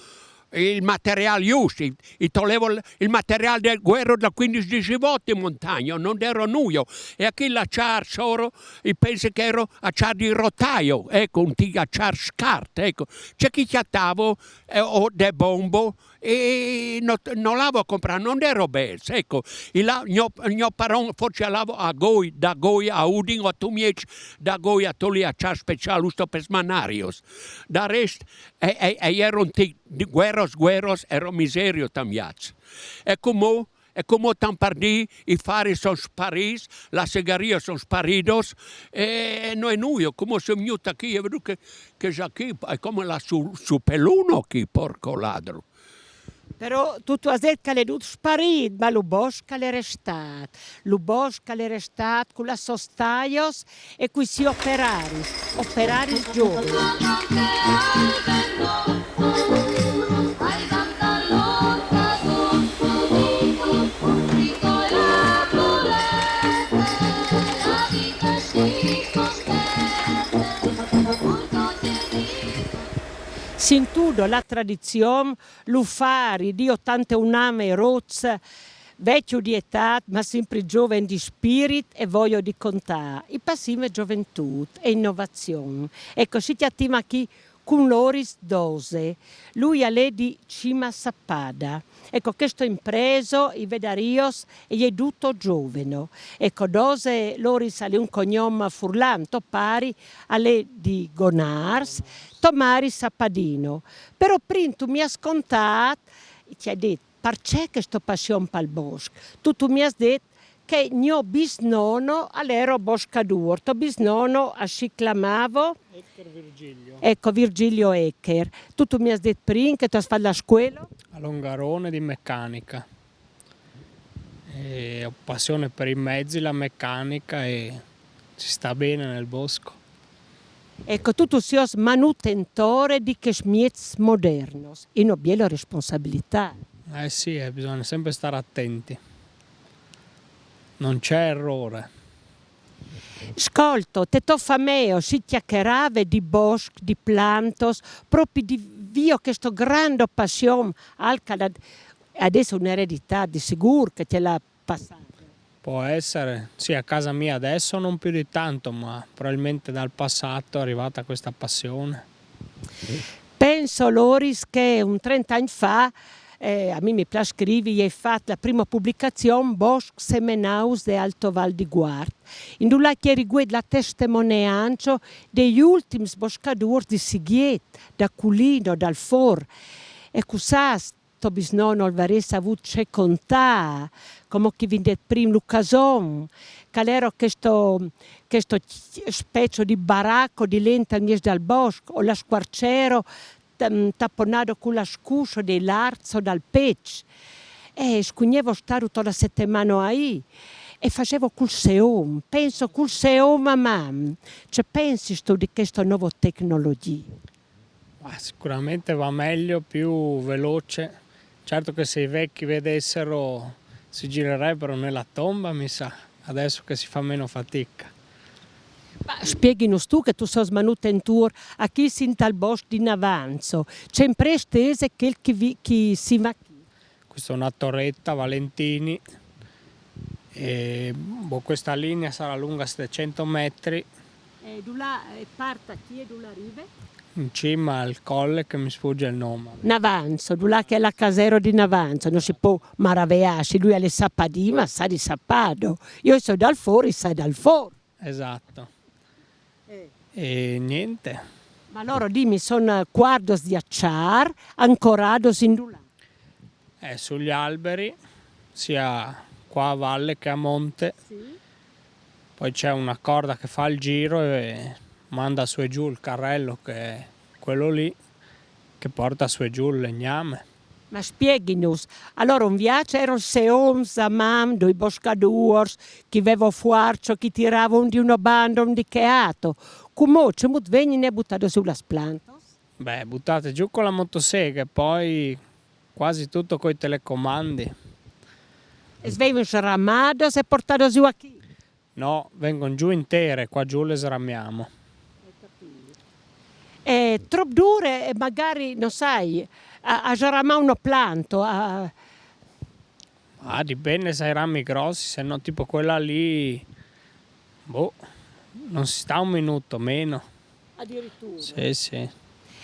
il materiâl just, i, i tolevo il, il materiâl dal guero dal cuindis disevot in montagna, no ero nuio. E achì l'acciâr soro, i pensi che ero acciâr di rotaio, eco, un tic acciâr scart, eco. Ce che i cjatavo, eh, o de bombo, e no, no lavo a comprâ, no ero bêçs, eco. I la, gno, gno paron forsit al lavo a Goi, da Goi a Udin, o a Tumieç, da Goi a toli acciâr speciâl, justo pes manarios. Dal rest, e, e, e ero un tic, di gueros, gueros, ero miserio tam viaç. E cumò, e cumò tant par dî, i fari son sparîts, las segarios son sparidos, e no è nuio, cumò o soi vignût achì, e vedo che, che za chi, e come là su, su pe l'uno chi, porco ladro. Però tu, tu âs det che al è dut sparît, ma lu bosc al è restât. Lu bosc al è restât cu las sôs taios e cui siei operaris, operaris zovins. Sintudo la tradizion, lu fari di otanteun agns e rots, vecjo di etât, ma simpri zoven di spirit e voio di contâ. I passin e zoventût e inovazion. Eco, si cjatim achì cun Loris Dose. Lui al è di Cima Sappada. Eco, chesto impreso, i vedarios, e je duto zoveno. Eco, Dose, Loris al è un cognom furlan, to pari al è di Gonârs, to mari sapadino. Però prin tu mi âs contât, ti ai dit, parcè chesto passion pal bosc? Tu, tu mi âs dit che gno bisnono al ero boscadôr, to bisnono a si clamavo? Eccher Virgilio. Eco, Virgilio Eccher. Tu, tu mi âs dit prin che tu âs fat la scuelo? A Longarone di meccanica. E ho passione per i mezzi, la meccanica e si sta bene nel bosco. Eco, tu, tu sios manutentore di chescj mieçs modernos, e no bielo responsabilitât. Eh sì, eh, bisogna sempre stare attenti. Non c'è errore. Scolto, te tô fameo si cjacarave di bosc, di plantos, propit di vio chesto grando passion, alc che al à, adès un'ereditât di sigûr che ti le à passade. Può essere. Sì, a casa mia adesso non più di tanto, ma probabilmente dal passato è arrivata questa passione. Penso, Loris, che un trenta agns fa, eh, a mi mi plâs scrivi, i ai fat la prima publicazion, Boscs semenaus de Alto Val di Guart, indulà che i riguet la testemoneanço dai ultins boscadôrs di Sighiet, da Culino, dal For. E cussà, to bisnono al varès avût ce contâ, come che vin det prin lu cason, che al ero chesto, chesto specie di baraco di len tal mieç dal bosc, o la scuarcero, tam-, taponado cu la scuso dei larzo dal peç. E scugnevo stâ duto la setemano aì, e fasevo cul seom, penso cul seom a man. Ce pensistu di chesto novo tecnologie? Ma sicuramente va meglio, più veloce. Certo che se i vecchi vedessero si girerebbero nella tomba, mi sa, adesso che si fa meno fatica. Ma spieghinus tu che tu sos manutentôr achì sin tal bosc di Navanzo, ce imprest ese chel che vi, che si va achì? Questa è una torretta Valentini e boh, questa linea sarà lunga settecento metri. E dulà, e part achì e dulà rive? In cima al colle che mi sfugge il nome. Navanzo, dulà che è la casero di Navanzo, no si pò maraveâsi, lui al è sapadin, ma sa di sapado. Io so dal for, i sa dal for. Esatto. E niente. Ma alora dimi, son cuardos di aciâr ancorados in dulà? È sugli alberi, sia qua a valle che a monte. Poi c'è una corda che fa il giro e manda su e giù il carrello, che è quello lì, che porta su e giù il legname. Ma spieghinus, alora un viaç a eron seoms a man, doi boscadôrs, chi vevo fuarcio, chi tiravo un di uno bando, un di chê ato. Cumò cemût vegnine butados jù las plantos? Beh, buttate giù con la motosega e poi quasi tutto coi telecomandi. E svelin sramados e portados jù achì? No, vengono giù intere, qua giù le sramiamo. È trop dure e magari, no sai, a, a sramâ uno planto, a... Ah, dipende se hai rami grossi, se no tipo quella lì, boh, non si sta un minuto, meno. Addirittura. Sì, sì.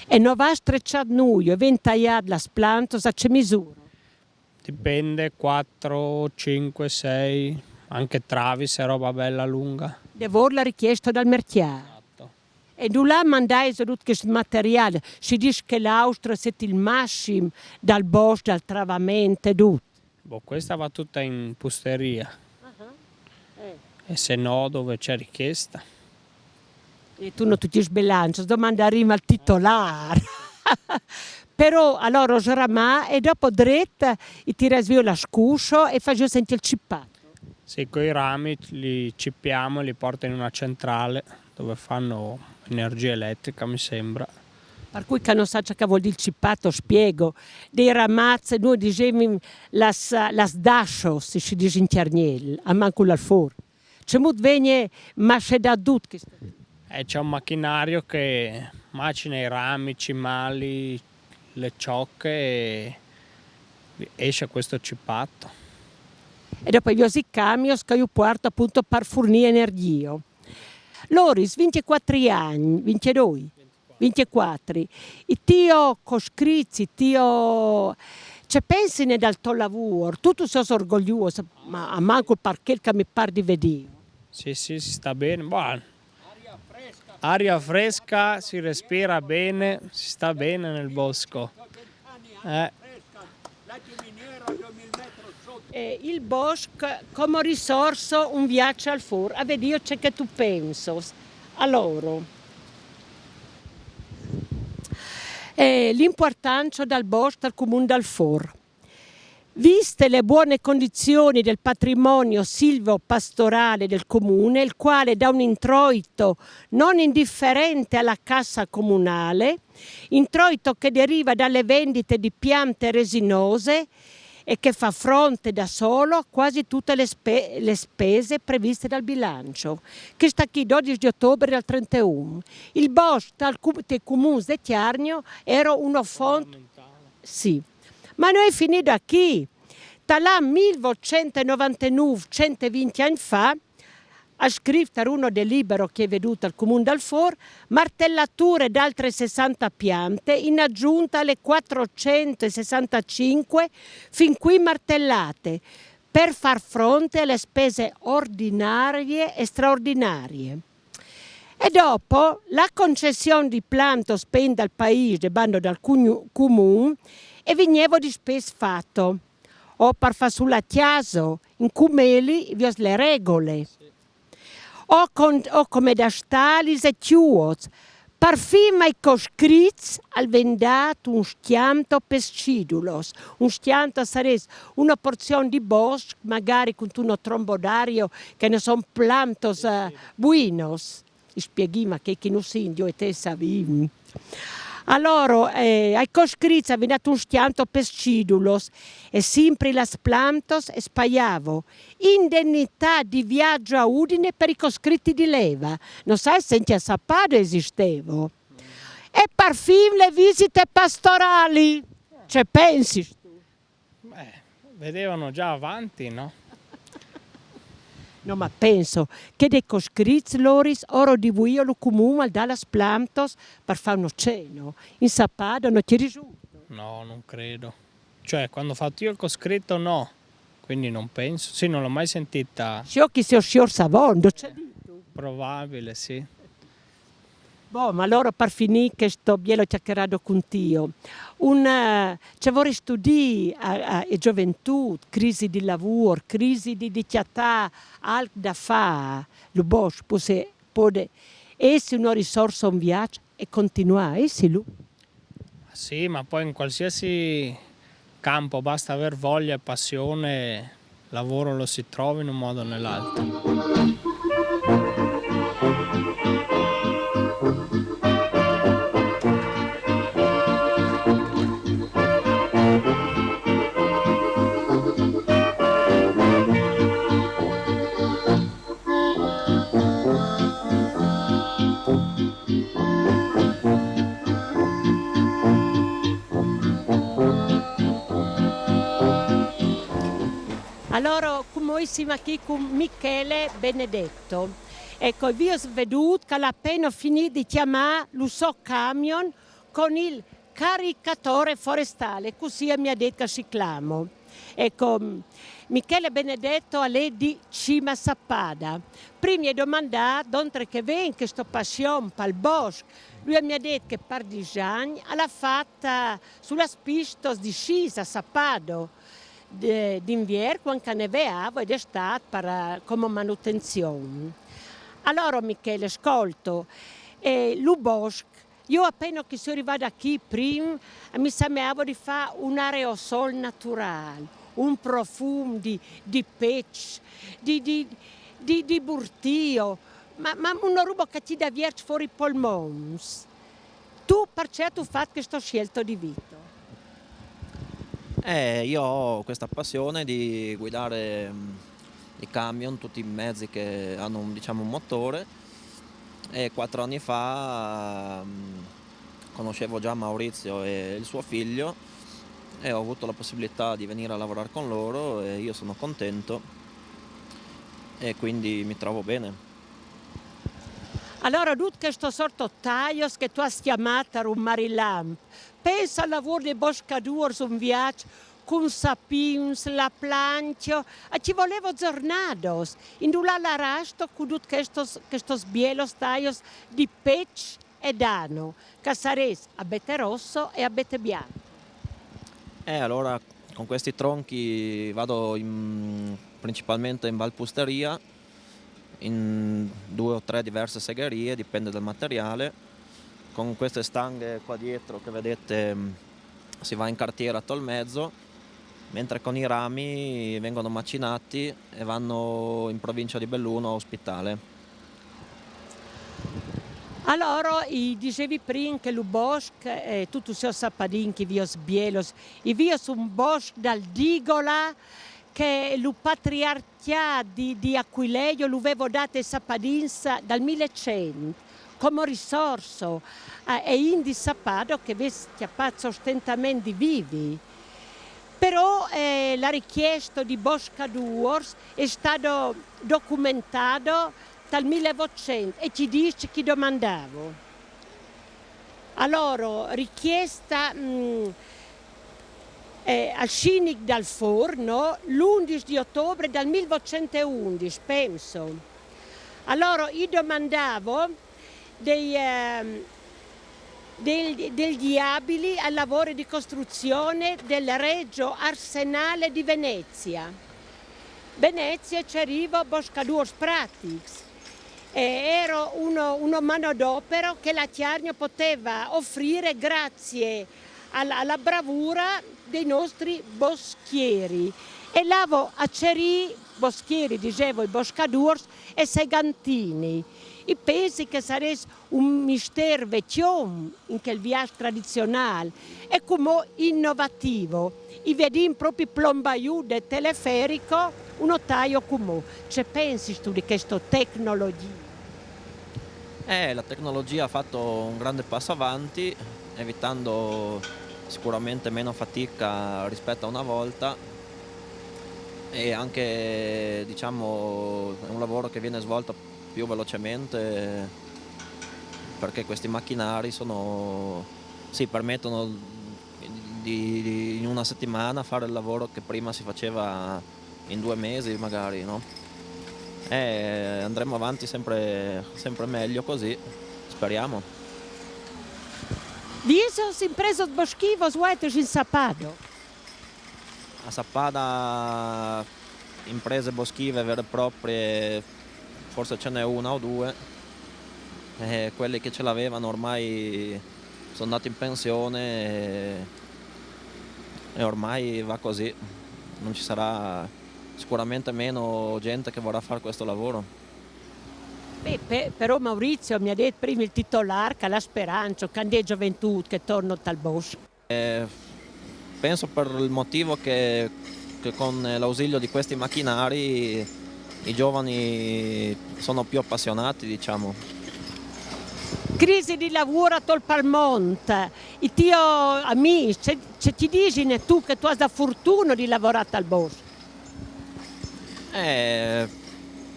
E no vâs treçât nuio, e vês taiât las plantos a ce misuro? Dipende, quattro, cinque, sei, anche travis e roba bella lunga. Devôr la richiesto dal mercjât. Esatto. E dulà mandais dut chest materiâl, si dîs che l'Austria sedi il massim dal bosc, dal travament e dut. Boh, questa va tutta in pusteria. E se no, dove c'è richiesta. E tu no tu ti sbilancis, domandarìn al titolâr. Però alora o sramais e dopo dret i tirais via la scuso e fasês sintî il cipato. Sì, coi rami li cippiamo e li porto in una centrale dove fanno energia elettrica, mi sembra. Par cui che no sa ce che al vûl dî il cipato, spiego. Dai ramaçs, nô o disìn las, las daços, si dîs in cjargnel, almancul al for. Cemût vegnie massedât dut chest? E c'è un macchinario che macina i rami, i cimali, le ciocche e esce questo cipato. E dopo i vios i camions che ju puarto apont par furnî energjio. Loris, vincjecuatri agns, vincjedoi? Vincjecuatri. I tio coscrits, i tio... Ce pensine dal to lavôr? Tu, tu sos orgogliôs, ma almancul par chel che mi pâr di vedê. Sì, sì, si sta bene. Boh. Aria fresca, si respira bene, si sta bene nel bosco. Eh. E il bosc come risorso, un viaç al for, a vedê ce che tu pensos. Alora, eh, l'impuartança dal bosc tal Comun dal For. Viste le buone condizioni del patrimonio silvopastorale del comune, il quale dà un introito non indifferente alla cassa comunale, introito che deriva dalle vendite di piante resinose e che fa fronte da solo a quasi tutte le spe-, le spese previste dal bilancio. Chesta chi, dodis di otobre al trenteun. Il bosc tal cu-, te Comun de Cjargno ero uno font... Sì. Ma no è finida chi. Tal an mil votcent e novantenûf, cent e vincj agns fa, al scrîf tar uno delibero che i è vedût al Comun dal For, martellature d'altre sessanta piante in aggiunta alle quattrocentosessantacinque fin qui martellate, per far fronte alle spese ordinarie e straordinarie. E dopo la concession di plantos pen dal paîs de bando dal cugnu-, Comun e vignevo dispès fato. O par fâ sù la cjasa, in cumeli, viôt le regole. O, con, o come da stalis e cjuots, parfin ai coscrits al ven dât un scjanto pes cidulos. Un scjanto sarès una porzion di bosc, magari cuntun trombo d'ario che no son plantos, eh, buinos. Spieghìn a chei che no sin, jo e te savìn. Alora, eh, ai coscrits al ven dât un scjanto pes cidulos, e simpri las plantos e spaiavo. Indennità di viaggio a Udine per i coscritti di leva. No sai se ancje a Sapado esistevo. E parfin le visite pastorali. Ce pensistu? Eh, vedevano già avanti, no? No, ma penso che dai coscrits loris oro di vuio lu cumun al dà las plantos par fâ un oceno. In Sapado no ti risulto? No, non credo. Cioè, quando ho fatto io il coscritto, no. Quindi non penso. Sì, non l'ho mai sentita. Sciò chi si o scior savon, do ce ditu. Probabile, sì. Bon, ma alora par finî chesto bielo cjacarado cun tio, un, eh, ce vorristu dî a, a, e gioventût, crisi di lavôr, crisi di, di cjatâ alc da fâ, lu bosc, pusse, pode jessi una risorsa un viaç e continuâ a jessilu? Sì, ma poi in qualsiasi campo basta aver voglia e passione, lavoro lo si trova in un modo o nell'altro. Alora, cumò i sin achì cun Michele Benedetto. Eco, viôt vedût che al à apeno finît di cjamâ lu so camion cun il caricatore forestale, cussì mi à det che si clamo. Eco, Michele Benedetto al è di Cima Sappada. Prin i ai domandât dulà che e ven chesto passion pal bosc. Lui mi à det che par dîs agns al à fat, eh, su las pistos di scis a Sapado, de, d'invier cuant che e neveavo e d'Istât par, eh, come manutenzion. Alora, Michele, scolto, eh, lu bosc, jo apeno che i soi rivada achì prin, mi semeavo di fâ un aerosol naturâl, un profum di, di peç, di, di, di, di burtio, ma, ma una roba che ti dà vierç fûr i polmons. Tu parcè âstu fat chesto sielto di vito? Eh, io ho questa passione di guidare, mm, i camion, tutti i mezzi che hanno un, diciamo, un motore, e quattro anni fa, mm, conoscevo già Maurizio e il suo figlio e ho avuto la possibilità di venire a lavorare con loro e io sono contento e quindi mi trovo bene. Alora, dut chesto sorto tajos che tu âs cjamât a rumarilamp, pensa al lavôr dai boscadôrs un viaç cun sapins, la plancjo, a ci volevo zornados, indulà larasto cun dut chestos, chestos bielos tajos di peç e dano, che a sarès abete rosso e abete bianco. E allora con questi tronchi vado in- principalmente in Valpusteria, in due o tre diverse segherie, dipende dal materiale. Con queste stanghe qua dietro che vedete, mm, si va in cartiera a Tolmezzo, mentre con i rami vengono macinati e vanno in provincia di Belluno a Ospitale. Alora, i disevi prin che lu bosc, eh, tu, tu sês sapadin, che i viôt bielos, i viôt un bosc dal Digola, che lu patriarcjât di, di Aquileio lu vevo dât ai sapadins dal mil e cent, come risorso, eh, e indi Sapado che vês cjapât sostentament di vivi. Però, eh, la richiesto di boscadôrs è stado documentado tal mil e votcent e ti dîs ce che i domandavo. Alora, richiesta, mm, eh, al sindic dal Forno, l'undis di otobre dal mil votcent e undis, penso. Alora, i domandavo dei, ehm, Del, degli abili al lavori di costruzione del Regio Arsenale di Venezia. Venezia ci arriva boscadors pratics. E era uno, uno manodopera che la Cjargno poteva offrire grazie alla, alla bravura dei nostri boschieri. E lavo a cerì, boschieri, dicevo, i boscadors e segantini. I pensi che sarès un mister vecchion in quel viaggio tradizionale e come innovativo. I vedin proprio plombaiù del teleferico, uno taio come. Ce pensi tu di questa tecnologia? Eh, la tecnologia ha fatto un grande passo avanti, evitando sicuramente meno fatica rispetto a una volta e anche, diciamo, è un lavoro che viene svolto più velocemente perché questi macchinari sono, sì, permettono di, di, in una settimana fare il lavoro che prima si faceva in due mesi magari, no? E andremo avanti sempre, sempre meglio così, speriamo. Visos impresos bosquivos vuestros in Sapado? A Sappada imprese boschive vere e proprie forse ce n'è una o due, e quelli che ce l'avevano ormai sono andati in pensione e, e ormai va così, non ci sarà sicuramente meno gente che vorrà fare questo lavoro. Beh, pe- però Maurizio mi ha detto prima il titolare che ha la speranza che ande gioventù che torna tal bosco. Eh, penso per il motivo che, che con l'ausilio di questi macchinari i giovani sono più appassionati, diciamo. Crisi di lavoro a Tolpalmont, i tio amici, ce, ce ti dici tu che tu hai la fortuna di lavorare al bosco? Eh,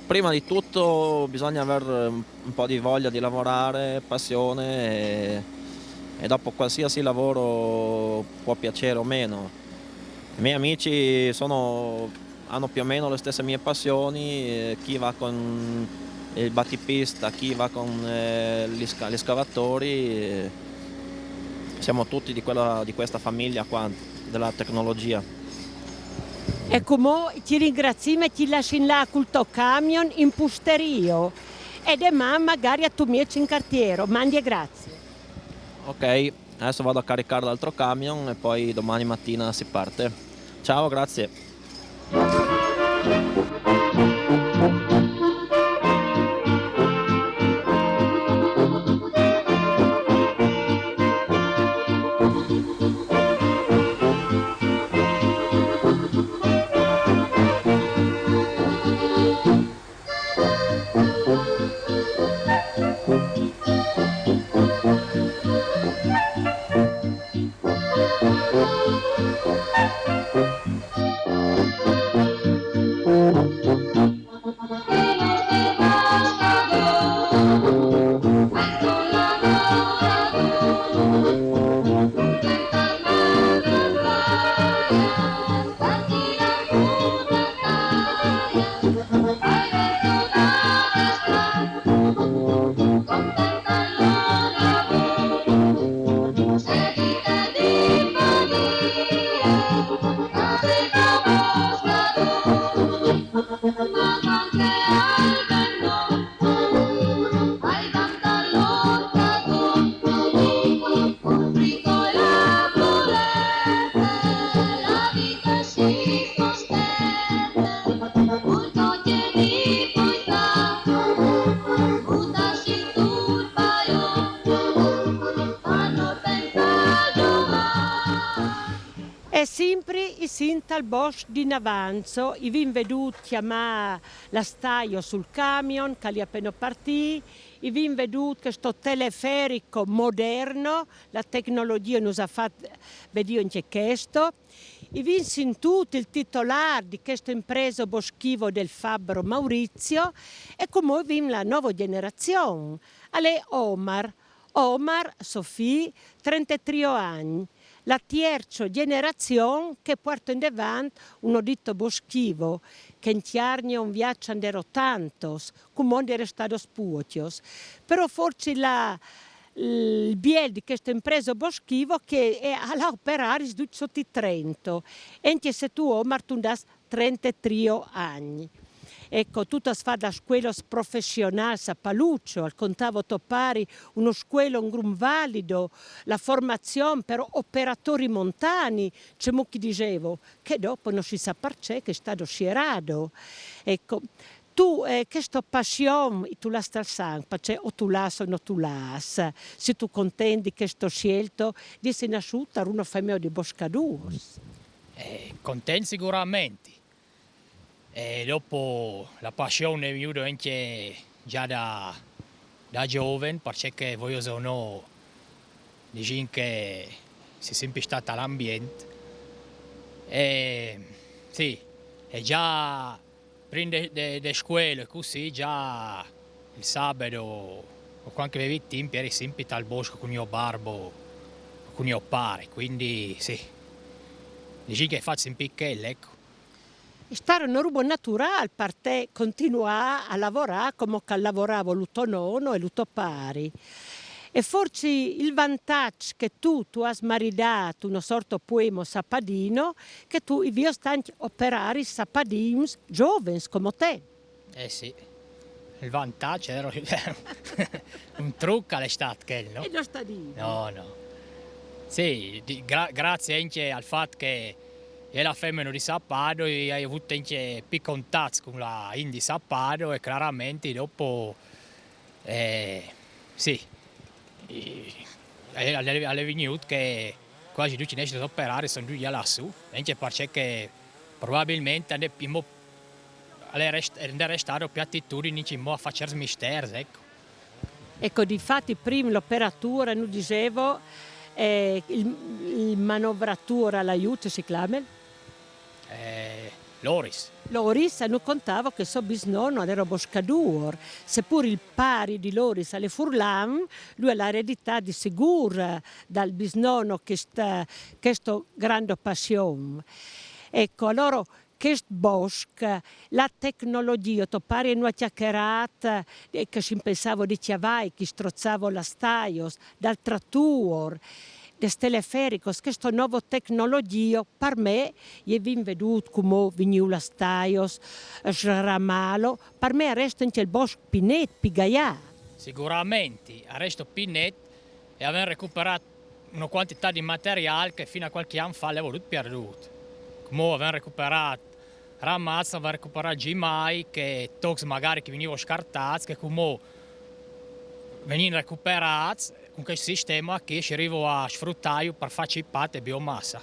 prima di tutto bisogna avere un po' di voglia di lavorare, passione e, e dopo qualsiasi lavoro può piacere o meno. I miei amici sono, hanno più o meno le stesse mie passioni, eh, chi va con il battipista, chi va con eh, gli, sca- gli scavatori, eh, siamo tutti di, quella, di questa famiglia qua, della tecnologia. E come ti ringraziamo e ti lasciamo là col tuo camion in pusterio e domani magari a tu mieci in cartiero. Mandi e grazie. Ok, adesso vado a caricare l'altro camion e poi domani mattina si parte. Ciao, grazie. E simpri i sin tal bosc di Navanzo, i vin vedut chiamà la staio sul camion, che li appena partì, i vin vedut questo teleferico moderno, la tecnologia nos ha fat vedì anche questo, i vin sentut il titolare di questa impresa boschivo del fabbro Maurizio e come vin la nuova generazione, alle Omar, Omar, Sofì, trentatré anni, la terza generazione che porta in avanti un odito boschivo, che in Tiarnia un viaggio anderò tantos, come anderò stato spuocchios. Però forse la, Il biel di chesta impresa boschiva che al à operaris ducj sot i trenta, e ancje se tu o martundàs trentetrio agns. Eco, tu tu âs fat la scuela professionâl a Paluço, al contavo to pari, una scuela un grum valida, la formazion par operatori montani, cemût ch'i diseva, che dopo no si sa parcè ch'al è stât sierât. Eco, tu, eh, chesta passion tu la âs tal sanc, parcè o tu la âs o no tu la âs. Sêstu content di chesta sielta di jessi nassût tar una famea di boscadôrs? Eh, content siguramentri. E dopo la passion mi è vignuda ancje za da, da zovin, parcè che vuei o no, disìn che o soi simpri stât tal ambient. E sì, e za prin de, de, de scuela, cussì, za il sabado o cuant che o vevi timp, o jeri simpri tal bosc cun gno barbo o cun gno pari, cuindi sì. Disìn che o ai fat simpri chel, eco. Al è stât una roba naturâl par te continuâ a lavorâ come che al lavorava lu to nono e lu to pari. E forsit il vantaç che tu, tu âs maridât una sorta poema sapadino, che tu i vios tancj operaris sapadins zovins come te. Eh sì, il vantaç al jera un truc al è stât chel, no? E no sta dî. No, no. Sì, di, gra, grazie ancje al fat che o jeri la femena di Sapado, o ai vût ancje plui contats cun la int di Sapado e claramentri dopo, eh, sì, e, al è, al è vignût che cuasi ducj i nestris operaris a son ducj là sù, ancje parcè che probabilmentri a 'nd è, al è rest, a 'nd è restade plui atitudin, disìn, a fâ cierts mistîrs, eco. Eco, difati prin l'operatur, nus diseva, eh, il, il manovratur al aiut, si clame? Eh, Loris. Loris nus contava che so bisnono al jera boscadôr, sepûr il pari di Loris al è furlan, lui al à ereditât di sigûr dal bisnono chesta, chesta granda passion. Eco, alora, chest bosc, la tecnologjia, to pari nus à cjacarât, eh, che si pensava di cjavai, ch'i strozava las taios, dal trator, des telefericos, chesta nova tecnologjia, par me, o ai vin viodût cumò vigniu las taios, sramâlu, par me al resta ancje il bosc plui net, plui gaià. Siguramentri, al resta plui net, e o vin recuperât una cuantitât di materiâl che fin a cualchi an fa al jera dut pierdût. Cumò o vin recuperât ramaçs, o vin recuperât zimai, che tocs magari ch'i vigniva scartâts, che cumò a vegnin recuperâts, cun chest sisteme chi si riva a sfrutâju par fâ cipât e biomassa.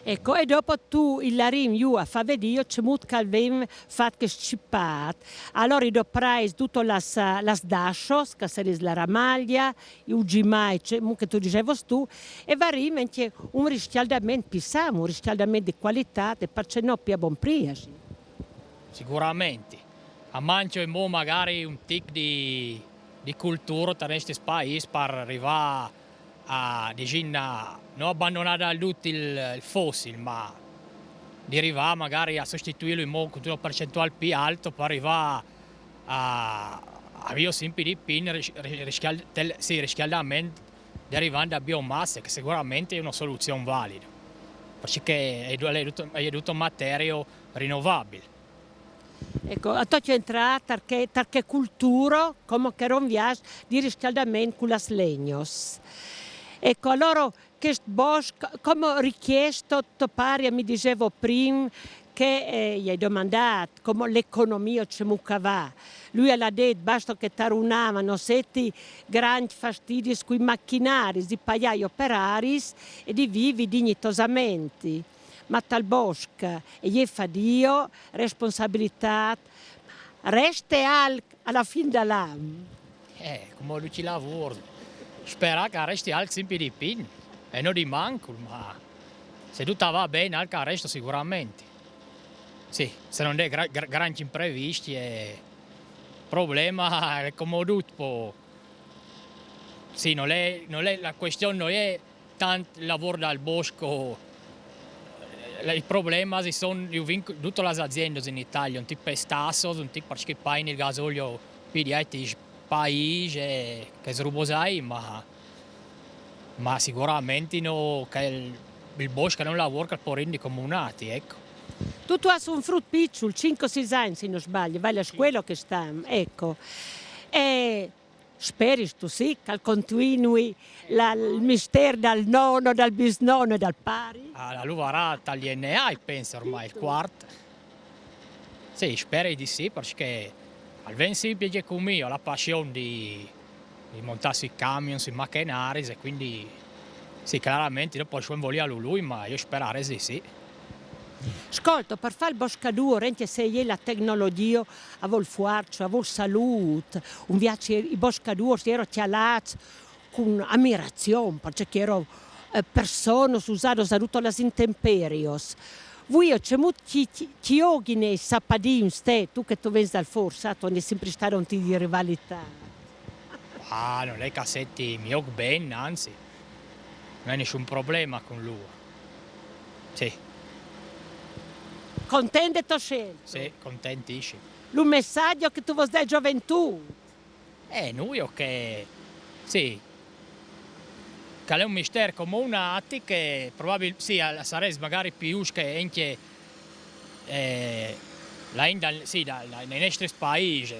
Eco, e dopo tu i larìn jù a fâ viodi cemût ch'al ven fat chest cipât. Alora i doprais dutas las, las dassos, che a saressin la ramaglia, i zimai, cemût che tu disevas tu, e o varìn ancje un riscjaldament plui san, un riscjaldament di cualitât e parcè no plui a bon prîs. Siguramentri. A mancje mo magari un tic di, di cultura tar nestris paîs par rivâ a, disìn, a no bandonâ dal dut il, il fossil, ma di rivâ magari a sostituîlu in mût cun una percentuâl plui alta par rivâ a, a vê simpri di plui ris, ris, riscjal, tel, sì, riscjaldament derivant da biomasse, che siguramentri e je una soluzion valida, parcè che e je du, e je dut, e je duta materia rinovabil. Eco, a tocje entrâ tar chê, tar chê cultura, come che a ron viaç, di riscjaldament cu las legnos. Eco, alora, chest bosc, come richiesto, to pari mi diseva prin, che, eh, i ai domandât, come l'economia cemût ch'a va. Lui al à dit, basta che tar un an no seti grancj fastidis cui machinaris, di paiâ i operaris e di vivi dignitosamentri. Ma tal bosc e je fadio, responsabilitât, reste alc a la fin dal an? Eh, cumò ducj i lavôrs. Sperâ ch'a resti alc simpri di plui, e no di mancul, ma se dut a va ben, alc a resta siguramentri. Sì, se no 'nd è gra, gra, grancj imprevisti, e problema al è come dut po. Sì, nol è, nol è, la cuestion no je tant il lavôr dal bosc, i problemis a son, jo vin dutas las aziendas in Italia, un tic pes tassos, un tic parcè ch'i pain il gasolio plui di atis paese, che srubosai, ma, ma sicuramente no, che il, il bosco non lavora che il porindi comunati, ecco. Tu, tu hai un frut piccolo, cinque sei anni se non sbaglio, vai alla scuola che sta, ecco. E speristu, sì, che continui la, il mistero dal nonno, dal bisnonno e dal pari? Allora, l'uvarà tal D N A, penso ormai, il quarto. Sì, spero di sì, perché al ven sempre che con me la passione di, di montare sui camion, sui macchinari, e quindi sì, chiaramente dopo ci vuole lui, ma io sperare sì, sì. Scolta, per fare il boscador, anche se la tecnologia a vol forza, a vol salute, un viaggio i boscadori erano chialati con ammirazione, perché erano eh, persone usate a tutte le intemperie. Voi c'è molto chi, chi, chi oggi ne sa padì un ste, tu che tu veni dal forza, tu ne sempre stato un ti di rivalità. Ah, non è cassetti, mi ok ben, anzi, non è nessun problema con lui. Sì. Contento tu scelto? Sì, contentissimo. Lo messaggio che tu vuoi dare gioventù? Eh, noi ok. Sì. Che è un mistero come un altro che probabilmente sì, sarebbe magari più che anche eh, la, sì, da, da, nei nostri paesi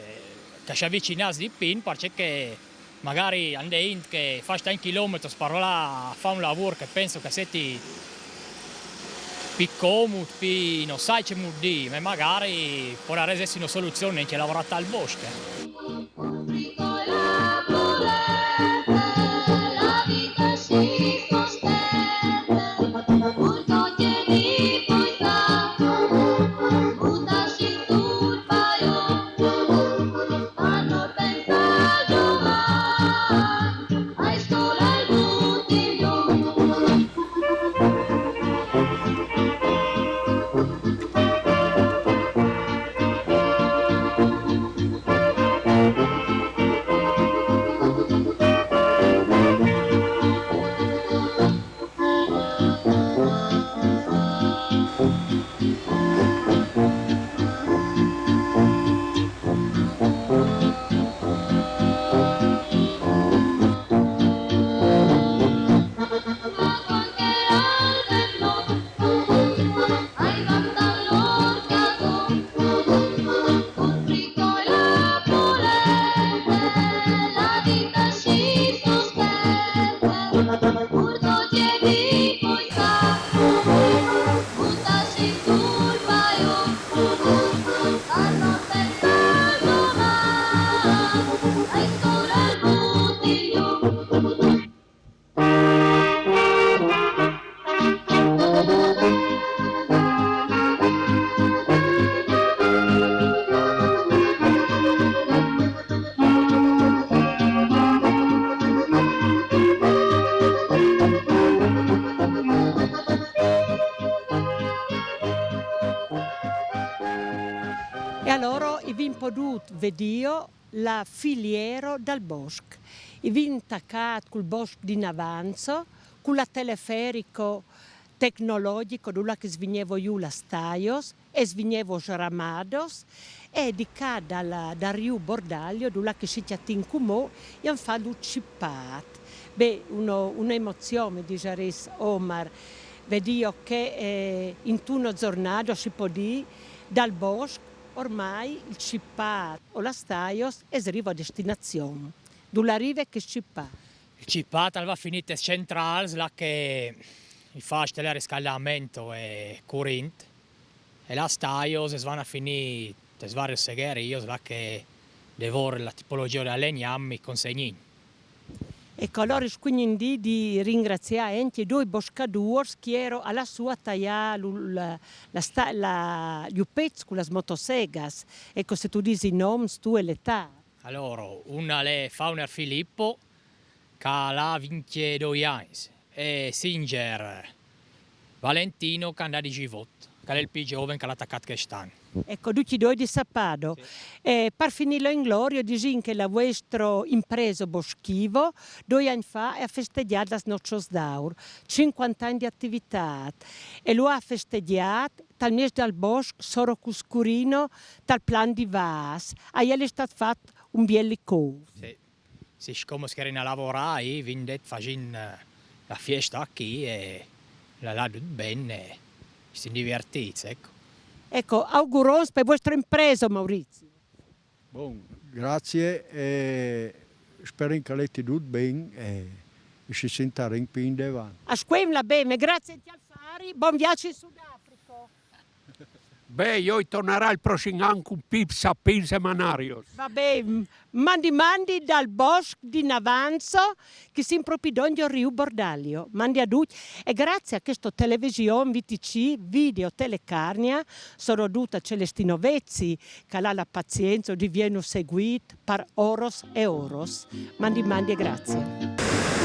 che si avvicina di più, perché magari andando che fa un chilometro per là, fa un lavoro che penso che sia più comodo, più non sai che modo, ma magari può essere una soluzione anche lavorare al bosco. E allora i vin podut vedio la filiero dal bosc. I vin tacat cul bosc d'inavanzo, cu la teleferico tecnologico, dulà che svignevo ju las taios e svignevo ramados, e di ca dal, dal riu Bordaglio, dulà che si chiatin cumò, i han fat lu cipat. Beh, uno, un'emozione, mi disaris Omar, vedio che eh, in tuno giornado si podì dal bosc ormai il cipat o las taios es rivo a destinazion. Dulà rive che cipat? Il cipat al va finit es centrals, là che i fa stelare riscaldamento e curint, e las taios es van a finì tes varios segherios, là che devor la tipologia da legnam i consegnin. Ecco, allora scugnindi di ringrazià anche due boscaduors che ero alla sua taia la, la, la, la, gli pezzi con las motosegas. Ecco, se tu dici i noms, tu e l'età. Allora, una l'è Fauner Filippo, che l'ha vintidue anni, e Singer Valentino, che andà di Givot, che è il più giovane che l'ha attaccato quest'anno. Ecco, tutti e due di Sapado. Sì. E per finirlo in gloria, disin che la vostra impresa boschivo, due anni fa, ha festeggiato las noces d'aur, cinquanta anni di attività, e lo ha festeggiato tal mese dal bosco, soro Cuscurino, tal plan di Vas. A ieri è stato fatto un biel licou. Sì. Sì, sicome che erin a lavorà, i vin det fasìn eh, la fiesta chi e la là dut ben e si divertits, ecco. Ecco, augurons per vuestra impresa, Maurizio. Bon, grazie e sperin che leti dut ben e, e si sentarin più in devan. A scuemla ben, e grazie anche al Fari, bon viaggio in Sudafrica. Beh, io tornerà il prossimo anno con Pips a Pins e Manarios. Va ben, mandi mandi dal bosco di Navanzo, che si proprio dongio Riu Bordalio. Mandi a tutti e grazie a questo television V T C, video telecarnia, sono duta Celestino Vezzi, che ha la pazienza di vienu seguit par oros e oros. Mandi mandi e grazie.